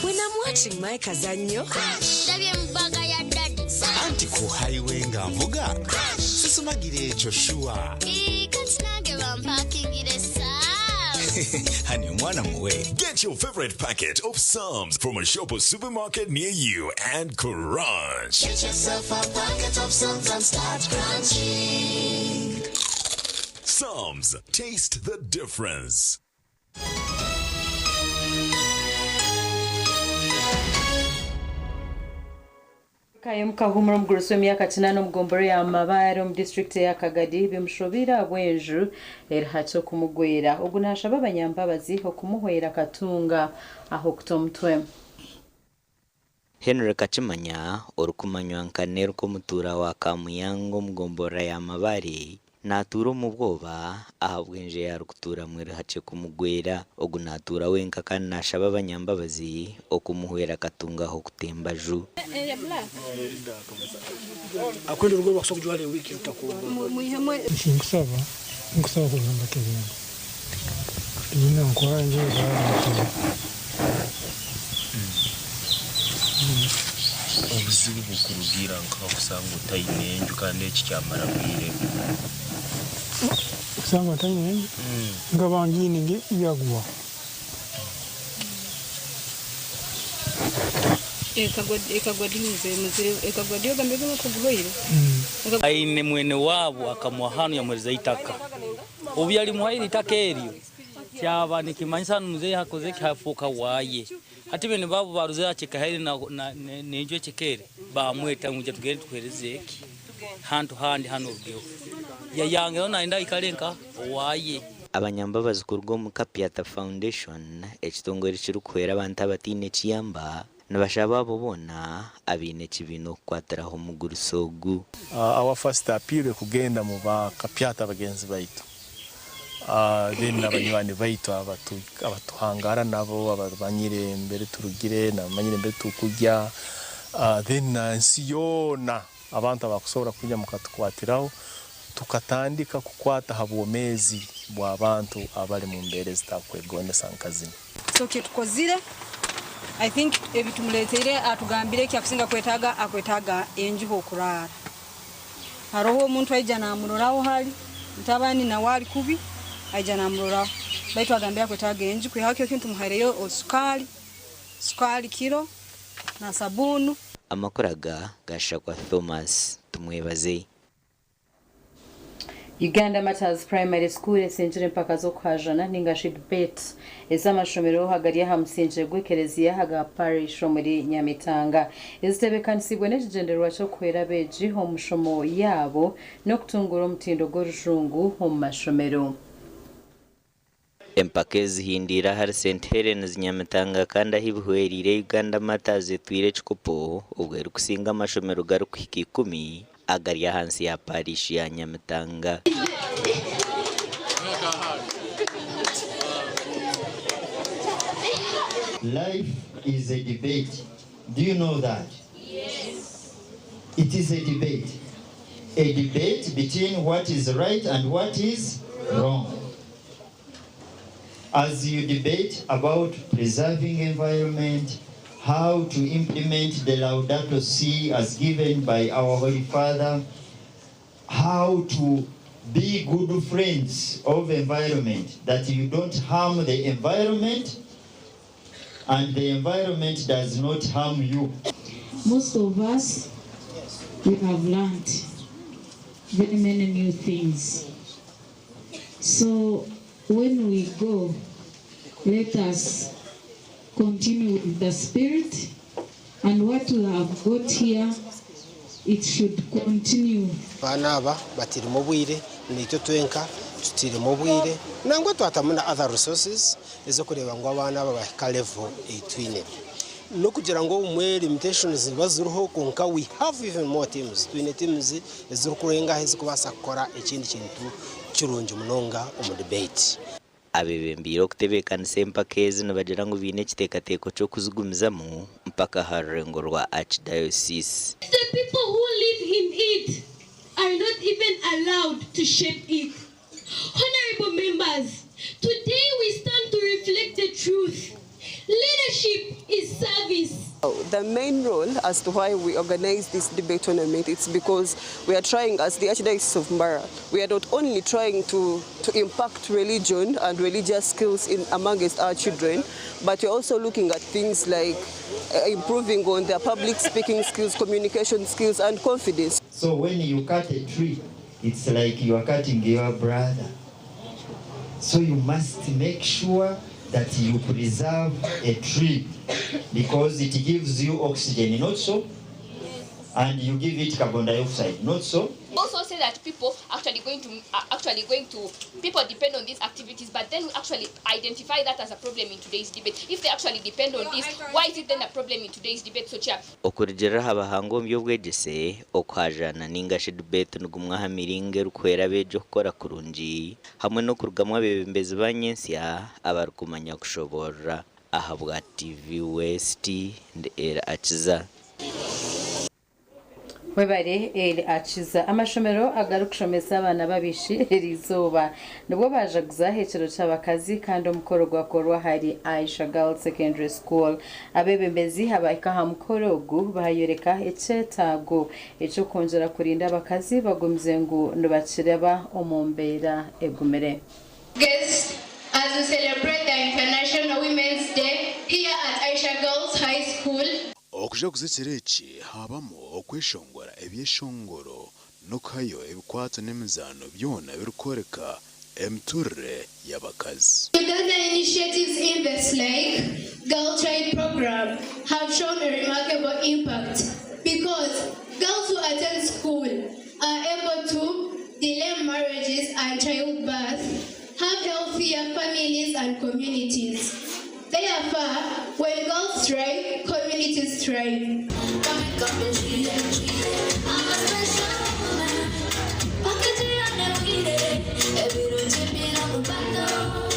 When I'm watching my kazannyo. Ndabye mu bag ya daddy. Anti ku highway nga nvuga sisumagira ekyo sure. Ii, kati nange bampakingire Sam's. Hani omwana muwe. Get your favorite packet of Psalms from a shop or supermarket near you and crunch. Get yourself a packet of Psalms and start crunching. Psalms, taste the difference. Kaye Mukahumura omugurusi w'emyaka kinaana omu gombolola ya Mabare omu disiturikiti eya Kagadi bimushobeire ahabw'enju erihakye okumugwera. Ogu nashaba abanyambabazi okumuhwera akatunga ah'okuta omutwe. Henry Kakimanya orikumanywa nka Nerco omutuura wa Kamuyanga omu gomborora ya Mabare natuura omu bwoba ahabw'enju ei arikutuuramu erihakye kumugwera. Ogu natuura wenka kandi nashaba abanyambabazi okumuhwera akatunga ah'okuta embaju. Nkusaba nkusaba kuzombeka ebintu tinyine nkwanje Obuzibu bukurugiira nkaha kusanga otaine enju kandi eki kyamara bwire? Kusanga ntaine enju nkaba ngiine yagwa. Aine mwene waabo akamuha hanu yamuhereza eitaka. Obu yarimuhaire eitaka eryo, kyaba nikimanyisa hanu muzeeyi hakoze ki hafuuka waaye. Hati beene baabo baaruzire aha Kyekahere n'enju Ekyekere baamweta ngu ija tugende tukuheereze eki hantu handi hanu orugeho. Yayangira nayenda aikare nka owaaye. Abanyambabazi kuruga omu Kapyata Foundation, ekitongore ekirikuhwera abantu abataine kiyamba, nibashaba abo boona abaine ekibiina okukwatiraho omugurusi ogu. Our first appeal ekugenda mu ba Kapyata bagenzi baitu then nabanywani baitu abatuhangara nabo abamanyire mbere turugire nabamanyire mbere tukugya then na nsi yoona abantu abakusobora kwija mukatukwatiraho tukatandika kukwata ha bwomeezi bw'abantu abali mu mbeera ezitakwegondesa nka zinu. So kyetukozire I think ebitumuleteire atugambire ekyakusinga kwetaaga akwetaaga enju hokuraara. Haroho omuntu aija namuroraho hali mutabani nawe ali kubi aija namuroraho baitu agambire akwetaaga enju kwihaho kiro kinu tumuhaireyo sukali, sukali kiro na sabunu. Amakuru aga gashakwa Thomas Tumwebaze. Uganda Martyrs Primary School esingire empaka z'okuhajana ningashi debate ez'amashomero agari aha musingye gw'ekereziya aga parish omuri Nyamitanga. Ezitebeekanisiibwe n'ekigyendererwa ky'okuhwera abeegi omu mishomo yaabo n'okutunguura omutindo gw'orujungu omu mashomero. Empaka ezihindiire ahari St Helens Nyamitanga kandi ahi bihwereire Uganda Martyrs etwire ekikopo obwo erikusinga amashomero garikuhika ikumi agari ahansi ya Parish ya Nyamitanga. Life is a debate, do you know that? Yes. It is a debate. A debate between what is right and what is wrong. As you debate about preserving environment, how to implement the Laudato Si as given by our Holy Father, how to be good friends of environment, that you don't harm the environment and the environment does not harm you. Most of us, we have learned very many new things. So when we go, let us continue with the spirit, and what we have got here, it should continue. Abaana aba batairemu obwire, naitwe twenka tutairemu obwire nangwa twatamu na other resources ez'okureeba ngu abaana aba bahika level ei twine. N'okugira ngu obumwe limitations niziba ziriho kwonka we have even more teams, twine teams ezirikurenga aha ezirikubaasa kukora ekindi kintu kirungi munonga omu debate. Abeebembeire okutebeekanisa empaka ezi nibagira ngu baine ekiteekateeko ky'okuzigumizamu mpaka aha rurengo rwa Archdiocese. The people who live in it are not even allowed to shape it. Honorable members, today we stand to reflect the truth. Leadership is service. The main role as to why we organize this debate tournament is because we are trying, as the Archdiocese of Mbarara, we are not only trying to, to impact religion and religious skills in amongst our children, but we're also looking at things like improving on their public speaking skills, communication skills, and confidence. So when you cut a tree, it's like you are cutting your brother. So you must make sure that you preserve a tree because it gives you oxygen, not so? And you give it carbon dioxide, not so? Also say that people actually going to are actually going to people depend on these activities, but then we actually identify that as a problem in today's debate. If they actually depend on this, why is it then a problem in today's debate? So chair. Okurugiirira aha bahanga omu by'obwegyese, okuhajana ninga shi debate nigumwe aha miringo erikuhwera abeegi okukora kurungi hamwe n'okurugamu abeebembezi ba nyentsya abarikumanya kushoboorora. Ahabwa TV West, ndi Elly Akiza. Webare Elly Akiza. Amashomero agarikushomesa abaana b'abaishiki eriizooba nibwo baajaguza ekiro ky'abakazi kandi omukoro gwakorwa ahari Aisha Girls Secondary School. Abeebembezi abahika aha mukoro ogu baayoreka ekyetaago eky'okwongyera kurinda abakazi bagumize ngu nibakiraba omu mbeera egumire. Guests, as we celebrate the International Women's Day here at Aisha Girls High School. Okujaguza ekiro eki habamu okweshongora ebyeshongoro n'okuhayo ebikwatso n'emizaano byona birikworeka emiturire y'abakazi. Uganda initiatives in the SLAIC Girl Child Program have shown a remarkable impact because girls who attend school are able to delay marriages and childbirth, have healthier families and communities. Therefore, when girls thrive, communities thrive.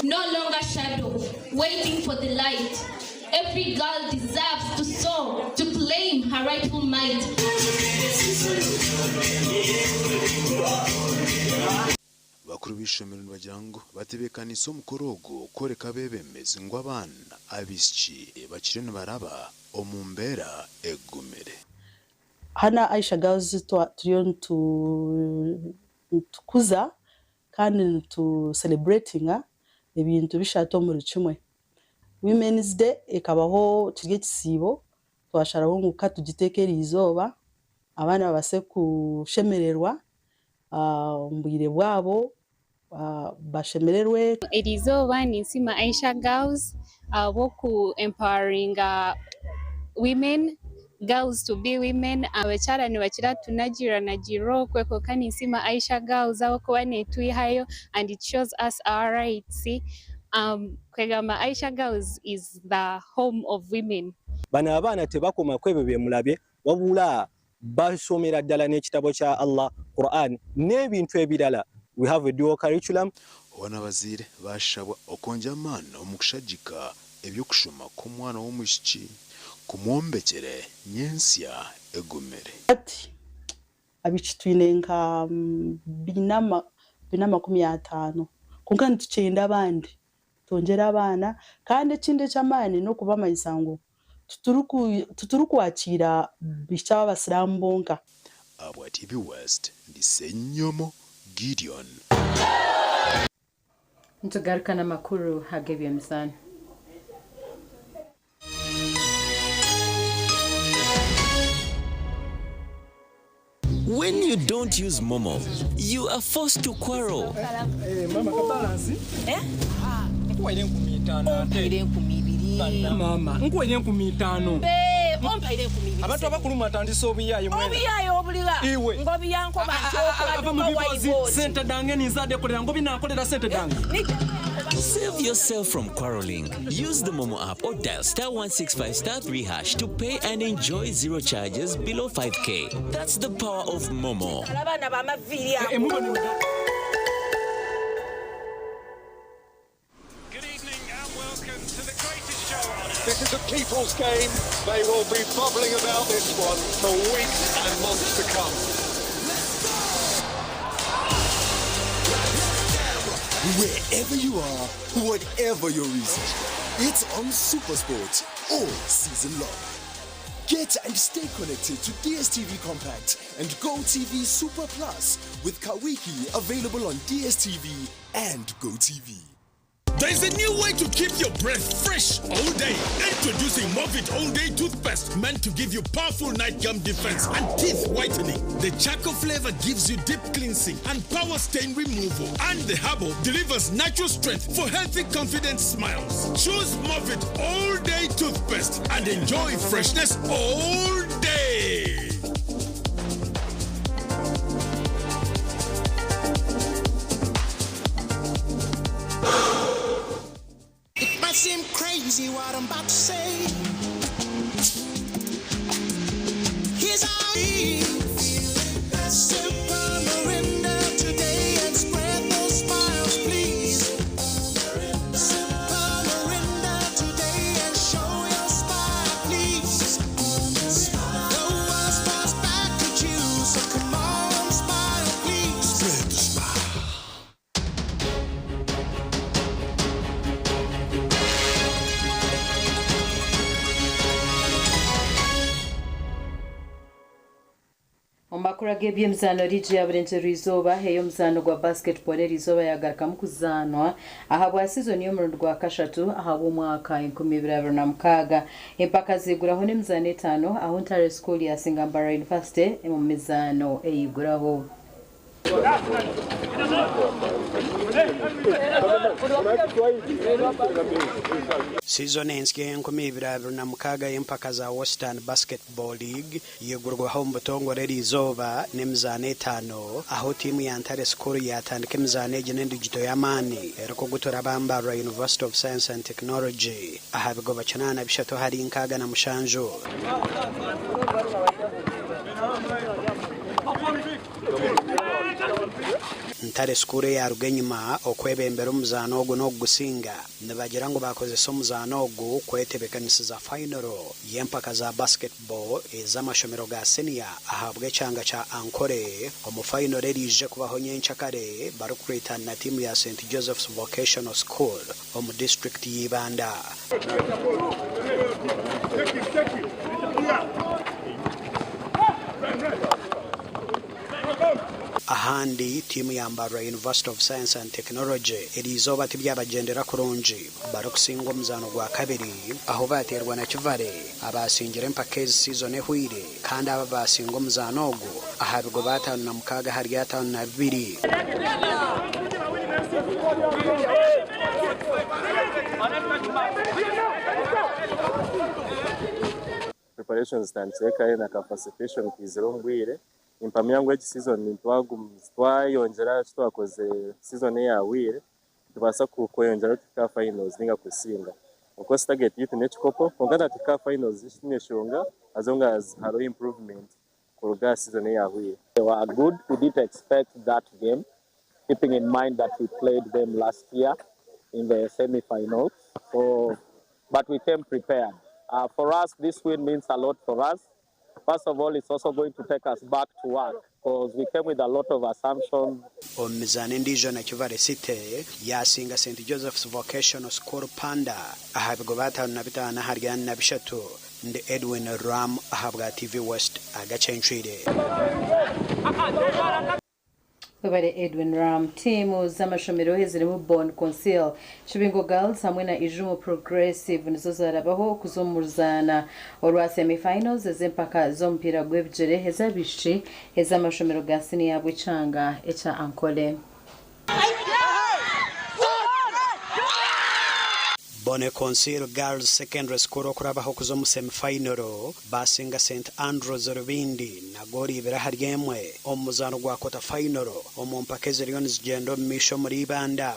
No longer shadow, waiting for the light. Every girl deserves to soar, to claim her rightful might. Bakuru b'eishomero nibagira ngu batebeekanise omukoro ogu kworeka abeebembezi ngu abaana abaishiki bakiriyo nibaraba omu mbeera egumire. Hanu aha Aisha Girls turiyo nitukuza kandi nitu celebratinga ebintu bishatu omuri kimwe. Women's Day ekabaho kiri ekisiibo, twasharaho ngu ka tugiteeke eriizooba abaana babaase kushemererwa omu bwire bwabo bashemererwe. Eriizooba ninsiima Aisha Girls ahabw'oku empoweringa women, girls to be women. Abakyara nibakira tunagiiranagirira okwe kwonka ninsiima Aisha Girls ahabw'okuba netwihayo and it shows us our rights. Kwegamba Aisha Girls is the home of women. Bano abaana tebakoma kwebyo byemulabye wabula basomera ddala n'ekitabo kya Allah, Quran, n'ebintu ebirala, we have a dual curriculum. Hoona abazaire baashabwa okwongyera amaani omu kushagika eby'okushoma kw'omwana w'omwishiki kumwombekyere nyentsya egumire. Hati abaishiki twine nka 450 kwonka nitukyenda abandi twongyere abaana kandi ekindi eky'amaani n'okubamanyisa ngu titurikwakiira baishiki ab'abasiraamu bonka. Ahabwa TV West, ndi Ssenyomo Gideon. Nitugaruka n'amakuru ag'eby'emizaano. When you don't use Momo, you are forced to quarrel. Abantu abakulu mwatandise obuyaye mwena. Obuyaye obuligha? Iwe. Ngobi yankoba nti okola Ava mu duka bibozi waiba oti. sente dange ninze adekolera ngobi nankolera sente dange. Save yourself from quarreling. Use the Momo app or dial star 165 star 3 hash to pay and enjoy zero charges below 5k. That's the power of Momo. Abaana b'amaviiri ago. This is a people's game. They will be bubbling about this one for weeks and months to come. Wherever you are, whatever your reason, it's on Supersport all season long. Get and stay connected to DSTV Compact and GoTV Super Plus with Kawiki available on DSTV and GoTV. There is a new way to keep your breath fresh all day. Introducing Movit All Day Toothpaste, meant to give you powerful night gum defense and teeth whitening. The charcoal flavor gives you deep cleansing and power stain removal. And the herbal delivers natural strength for healthy, confident smiles. Choose Movit All Day Toothpaste and enjoy freshness all day. It might seem crazy what I'm about to say. Here's how I feel. Sip a Mirinda today and spread those smiles, please. Sip a Mirinda today and show your smile, please. The world smiles back at you, so come on, smile, please. Spread the smile. Omu makuru ag'eby'emizaano, liigi ya Burengyerwa-izooba ey'omuzaano gwa basketball eriizooba yaagarukamu kuzaanwa ahabwa sizoni y'omurundi gwa kashatu ahabw'omwaka 2026. Empaka ziiguraho n'emizaano etaano ahu Ntare School yaasinga Mbarara University omu mizaano eyiguraho. Siizoni ensya ey'enkumi ibiri abiri na mukaaga y'empaka za Western Basketball League yigurwaho omu butongore eriizooba n'emizaano etaano ahu tiimu ya Ntare School yaatandika emizaano egi n'endigito y'amaani erikugutura aba Mbarara University of Science and Technology aha bigoba 83 ahari 67. Ntare School eyaaruga enyima okwebembera omuzaano ogu n'okugusinga nibagira ngu baakozesa omuzaano ogu kwetebeekanisiza fayinoro y'empaka za basketball ez'amashomero ga siniya ahabw'ekyanga kya Ankole omu fayinoro eriije kubaho nyenkyakare barikureetana na tiimu ya St Joseph's Vocational School omu disiturikiti ya Ibanda. Ahandi, tiimu ya Mbarara University of Science and Technology eriizooba tibyabagyendera kurungi barikusingwa omuzaano gwa kabiri ahu baateerwa na Kivare abaasingire empaka ezi siizoni ehweire kandi aba baasinga omuzaano ogu aha bigoba 56 ahari 52. Preparations zitandikire kare na ka facilitation kaizire omu bwire. Nimpamya ngu egi season twayongyera aha ki twakozire season eyahweire nitubaasa kweyongyeraho tuhike aha finals ninga kusinga. Of course target yaitu n'ekikopo kwonka twahika aha finals tikiine nshonga as long as hariho improvement kuruga aha season eyahweire. They were good, we didn't expect that game keeping in mind that we played them last year in the semi-finals. So, but we came prepared. For us, this win means a lot for us. First of all, it's also going to take us back to work because we came with a lot of assumptions. Omu mizaano endiijo Nakivale City yaasinga St Joseph's Vocational School Panda aha bigoba 55 ahari 43. Ndi Edwin Ram ahabwa TV West agacencwire. Webare Edwin Ram. Tiimu z'amashomero ezirimu Bon Consil, Kibingo Girls hamwe na Ijumu Progressive nizo zarabaho kuza omu ruzaana orwa semi-finals ez'empaka z'omupiira gw'ebigyere ez'abaishiki ez'amashomero ga siniya bw'ekyanga ekya Ankole. Bone Consil Girls Secondary School okurabaho kuza omu semi-final baasinga St Andrews Rubindi na goolo ibiri ahari emwe omu muzaano gwa quarter final omu mpaka eziriyo nizigyenda omu maisho omuri Ibanda.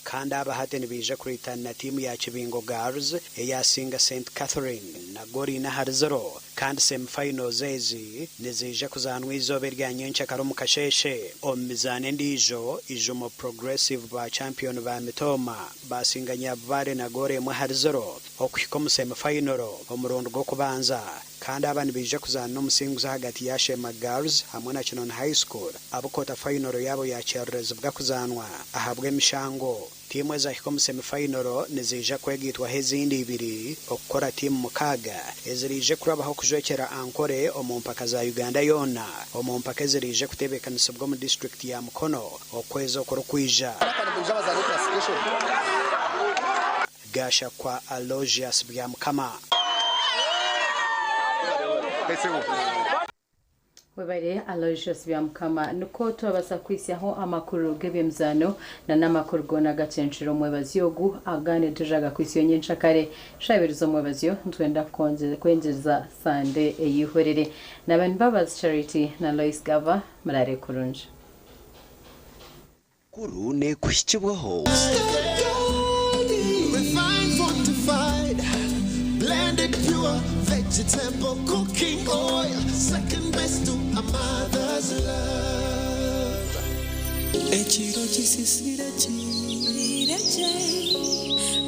Kandi aba hati nibaija kureetana na tiimu ya Kibingo Girls eyaasinga St Catherine na goolo ina ahari ziro kandi semi-finals ezi niziija kuzaanwa eizooba erya nyenkyakara omu kasheeshe. Omu mizaano endiijo, Ijumo Progressive ba champion ba Mitooma baasinga Nyabubare na goolo emwe ahari ziro okuhika omu semi-final omurundi gw'okubanza kandi aba nibaija kuzaana n'omusinguzi ahagati ya Sheema Girls hamwe na Kinoni High School abu quarter final yaabo yakyererezibwa kuzaanwa ahabw'emishango. Tiimu ezahika omu semi-final niziija kwegaitwaho ezindi ibiri okukora tiimu mukaaga eziriije kurabaho kujwekyera Ankole omu mpaka za Uganda yoona omu mpaka eziriije kutebeekanisibwa omu disiturikiti ya Mukono okwezi okurikwija. Gashakwa Aloysius Byamukama. Webare Aloysius Byamukama. Nikwo twabasa kuhitsyaho amakuru g'eby'emizaano na n'amakuru goona agacencire omwebazyo ogu agandi nitujaga kuhitsya nyenkyakare shaaha ibiri z'omwebazyo nitwenda kwengyeza Sande eyihorere. Naba Mbabazi Charity na Lois Gava muraare kurungi. Kuru neekuhikibwaho. Refined, fortified, blended pure vegetable cooking oil, second best to a mother's love. Ekiro kisisire kireje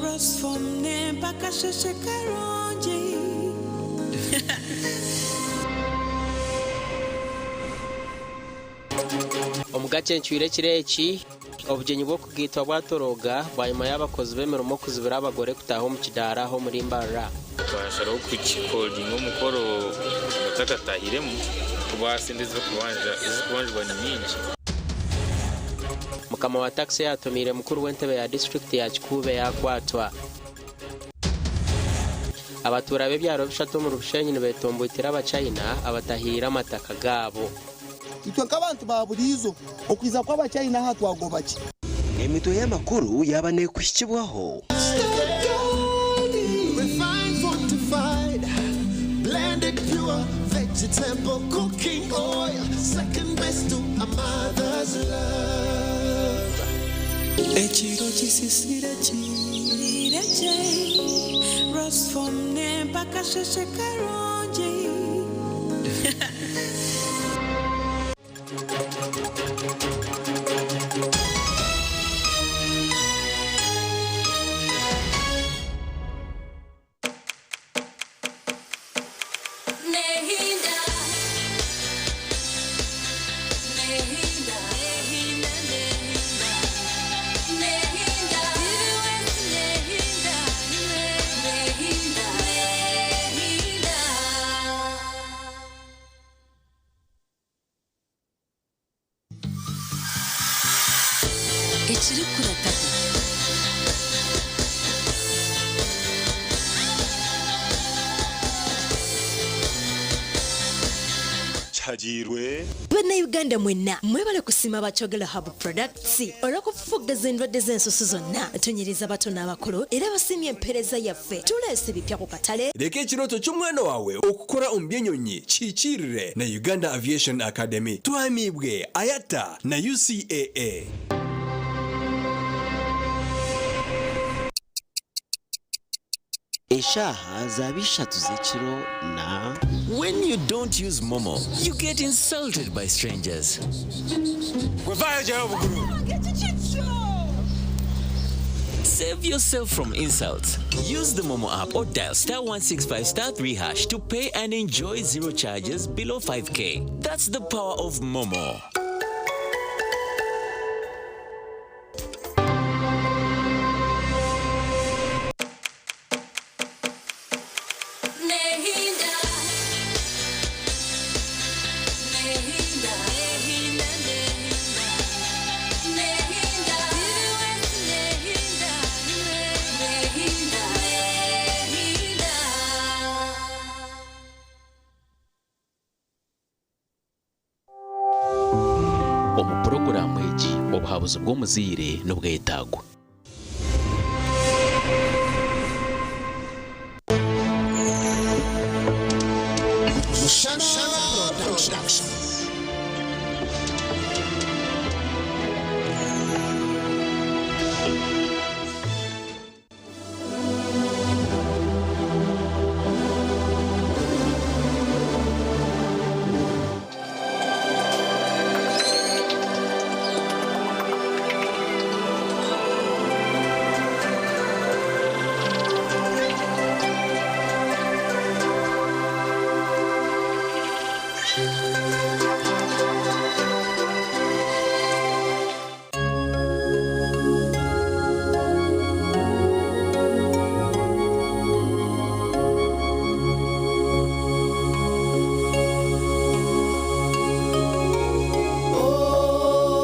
Rosfom mpaka sheshe karungi. Omugace ncwire ekiro eki obugyenyi bw'okugaitwa bwatoroga bwanyima y'abakozi b'emirimo kuzibira abagore kutaaha omu kidaara aho omuri Mbarara. Twasharaho kukikoringa omukoro otakatahiremu kuba sente ezirikubanjibwa ni nyingi. Mukama wa takisi yatumiire mukuru w'entebe ya disiturikiti ya Kikuube yakwatwa. Abatuura b'ebyaro bishatu omu Rushenyi nibetomboitera Abachina abatahiire amataka gaabo. Itwe nk'abantu ba buriizo okwiza kw'Abachina aha twagoba ki? Emitwe y'amakuru yaba neekuhikibwaho. Refined, fortified, blended pure vegetable cooking oil, second best to a mother's love. Ekiro kisisire kireje Rosfom mpaka sheshe karungi. Nehinda, nehinda, nehinda, nehinda, nehinda, nehinda, nehinda, nehinda. Ekirikurataho. Kihagirwe. Bannayuganda mwenna mwebale kusiima aba Kyogero Herbal Products olw'okufufuggaza endwadde z'ensusu zonna. Tunyiriza bato n'abakulu era basiimye empeereza yaffe. Tuleese ebipya ku katale. Leka ekirooto ky'omwana waawe okukora omu by'enyonyi kihikiirire na Uganda Aviation Academy. Twamiibwe IATA na UCAA. Eshaaha zaaba ishatu z'ekiro na. When you don't use Momo, you get insulted by strangers. Save yourself from insults. Use the Momo app or dial star 165 star 3 hash to pay and enjoy zero charges below 5k. That's the power of Momo. Nehinda. Nehinda. Nehinda. Nehinda. Nehinda. Nehinda. Nehinda. Omu puroguraamu egi obuhabuzi bw'omuzaire nibwetagwa. Mushana Production.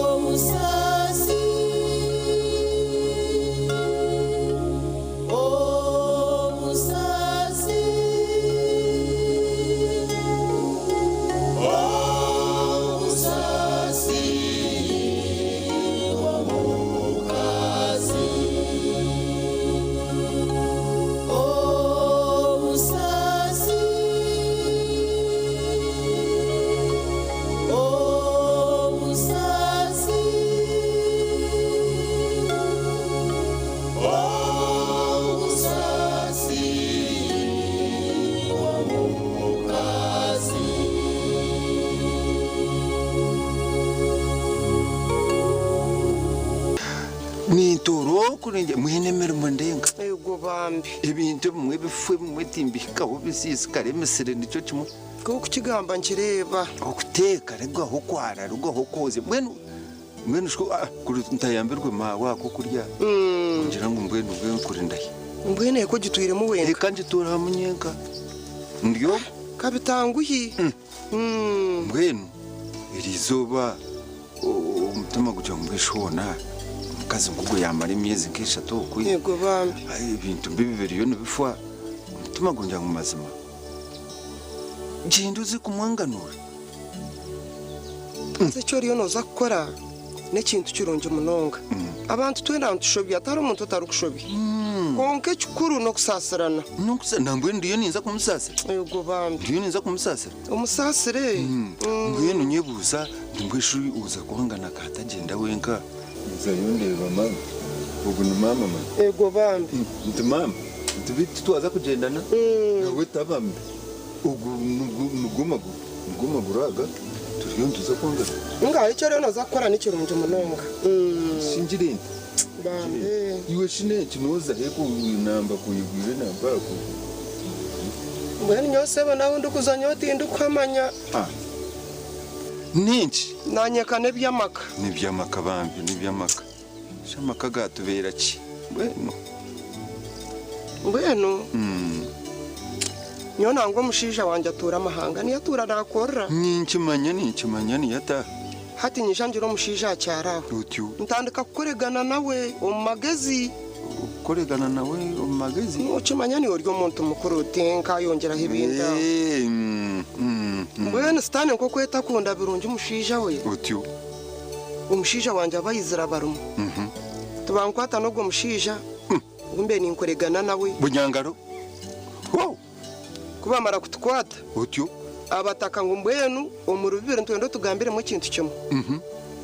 Omusasi, omusasi, omusasi w'omukazi, omusasi. Omusasi, omusasi w'omukazi. Nintuura oku mwine emirimo ndenga. Ego bambi. Ebintu ebimwe bifu ebimwe timbihikaho bisiisikara emisiri nikyo kimwe. Nk'okukigamba nkireeba. Okuteeka rugaho kwara rugaho kwoza mbwenu mbwenu shiko kuri ntayambirwe maawe ako kurya ngira ngu mbwenu mbwenu kuri ndahi. Mbwenu eka ogitwiremu wenka? Eka ngituura hamwe nyenka. Ndi ogwo. Kabitanguhi. Mbwenu eri izooba omutima gugira ngu mbwenu hoona omukazi ngugu yamara emyezi nk'eshatu okwe. Yego bambi. Ebintu mbibi biriyo nibifa omutima gungira ngu mazima. Gyenda oze kumwanganura. Haza eki oriyo nooza kukora n'ekintu kirungi munonga. Abantu twena nitushobya tihariho omuntu otarikushobya. Kwonka ekikuru n'okusaasirana. Nambwenu ndiyo ninza kumusaasira. Yego bambi. Ndiyo ninza kumusaasira. Omusaasire. Mbwenu nyebuuza nti mbwenu shi oza kwangana akatagyenda wenka. Nzayo ndeeba maama. Ogu ni maama mani. Ego bambi. Nti maama, nti bitu twaza kugyendana nawe taba mbi. Ogu nigwo maguru, nigwo maguru aga turiyo nituza kwangana. Nga eki oriyo nooza kukora ni kirungi munonga. Shingire nti. Bambi. Iwe shine eki nooza he kunamba kuyigwire namba ku. Mbwenu nyowe sebo nawe ndikuza nyowe tindikuhamanya. Ninki? Nanyeka n'eby'amaka. N'eby'amaka bambi, n'eby'amaka. Shi amaka gatubeera ki? Mbwenu. Mbwenu nyowe nangwa omushaija wangye atuura amahanga niyo atuura naakorera. Ninkimanya ninkimanya niyo ataaha. Hati nyija ngira omushaija aha kyaro aho. Otyo. Ntandika kukoregana nawe omu magezi. Kukoregana nawe omu magezi? Nokimanya niiwe ori omuntu mukuru tinkayongyeraho ebindi aho. Eh, mm, mm, mm. Mbwenu sitaane nk'oku etakunda birungi mushaija we. Otyo. Omushaija wangye abayizire abarimu. Tibankwata n'ogwo mushaija ou mbe ninkoregana nawe. Bunyangaro. Ku bamara kutukwata. Otyo. Abataka ngu mbwenu omuri bibiri nitwenda otugambiremu ekintu kimwe.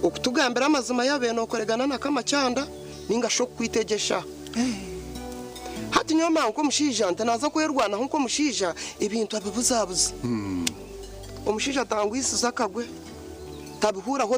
Okutugambira amazima yaaba nookoregana na Kamakyanda nainga shi okukwita egyo eshaaha. Hati nyowe manya nk'omushaija nti naaza kwerwanaho nk'omushaija ebintu abibuzabuza. Omushaija atangwisize akagwe, tabihuraho.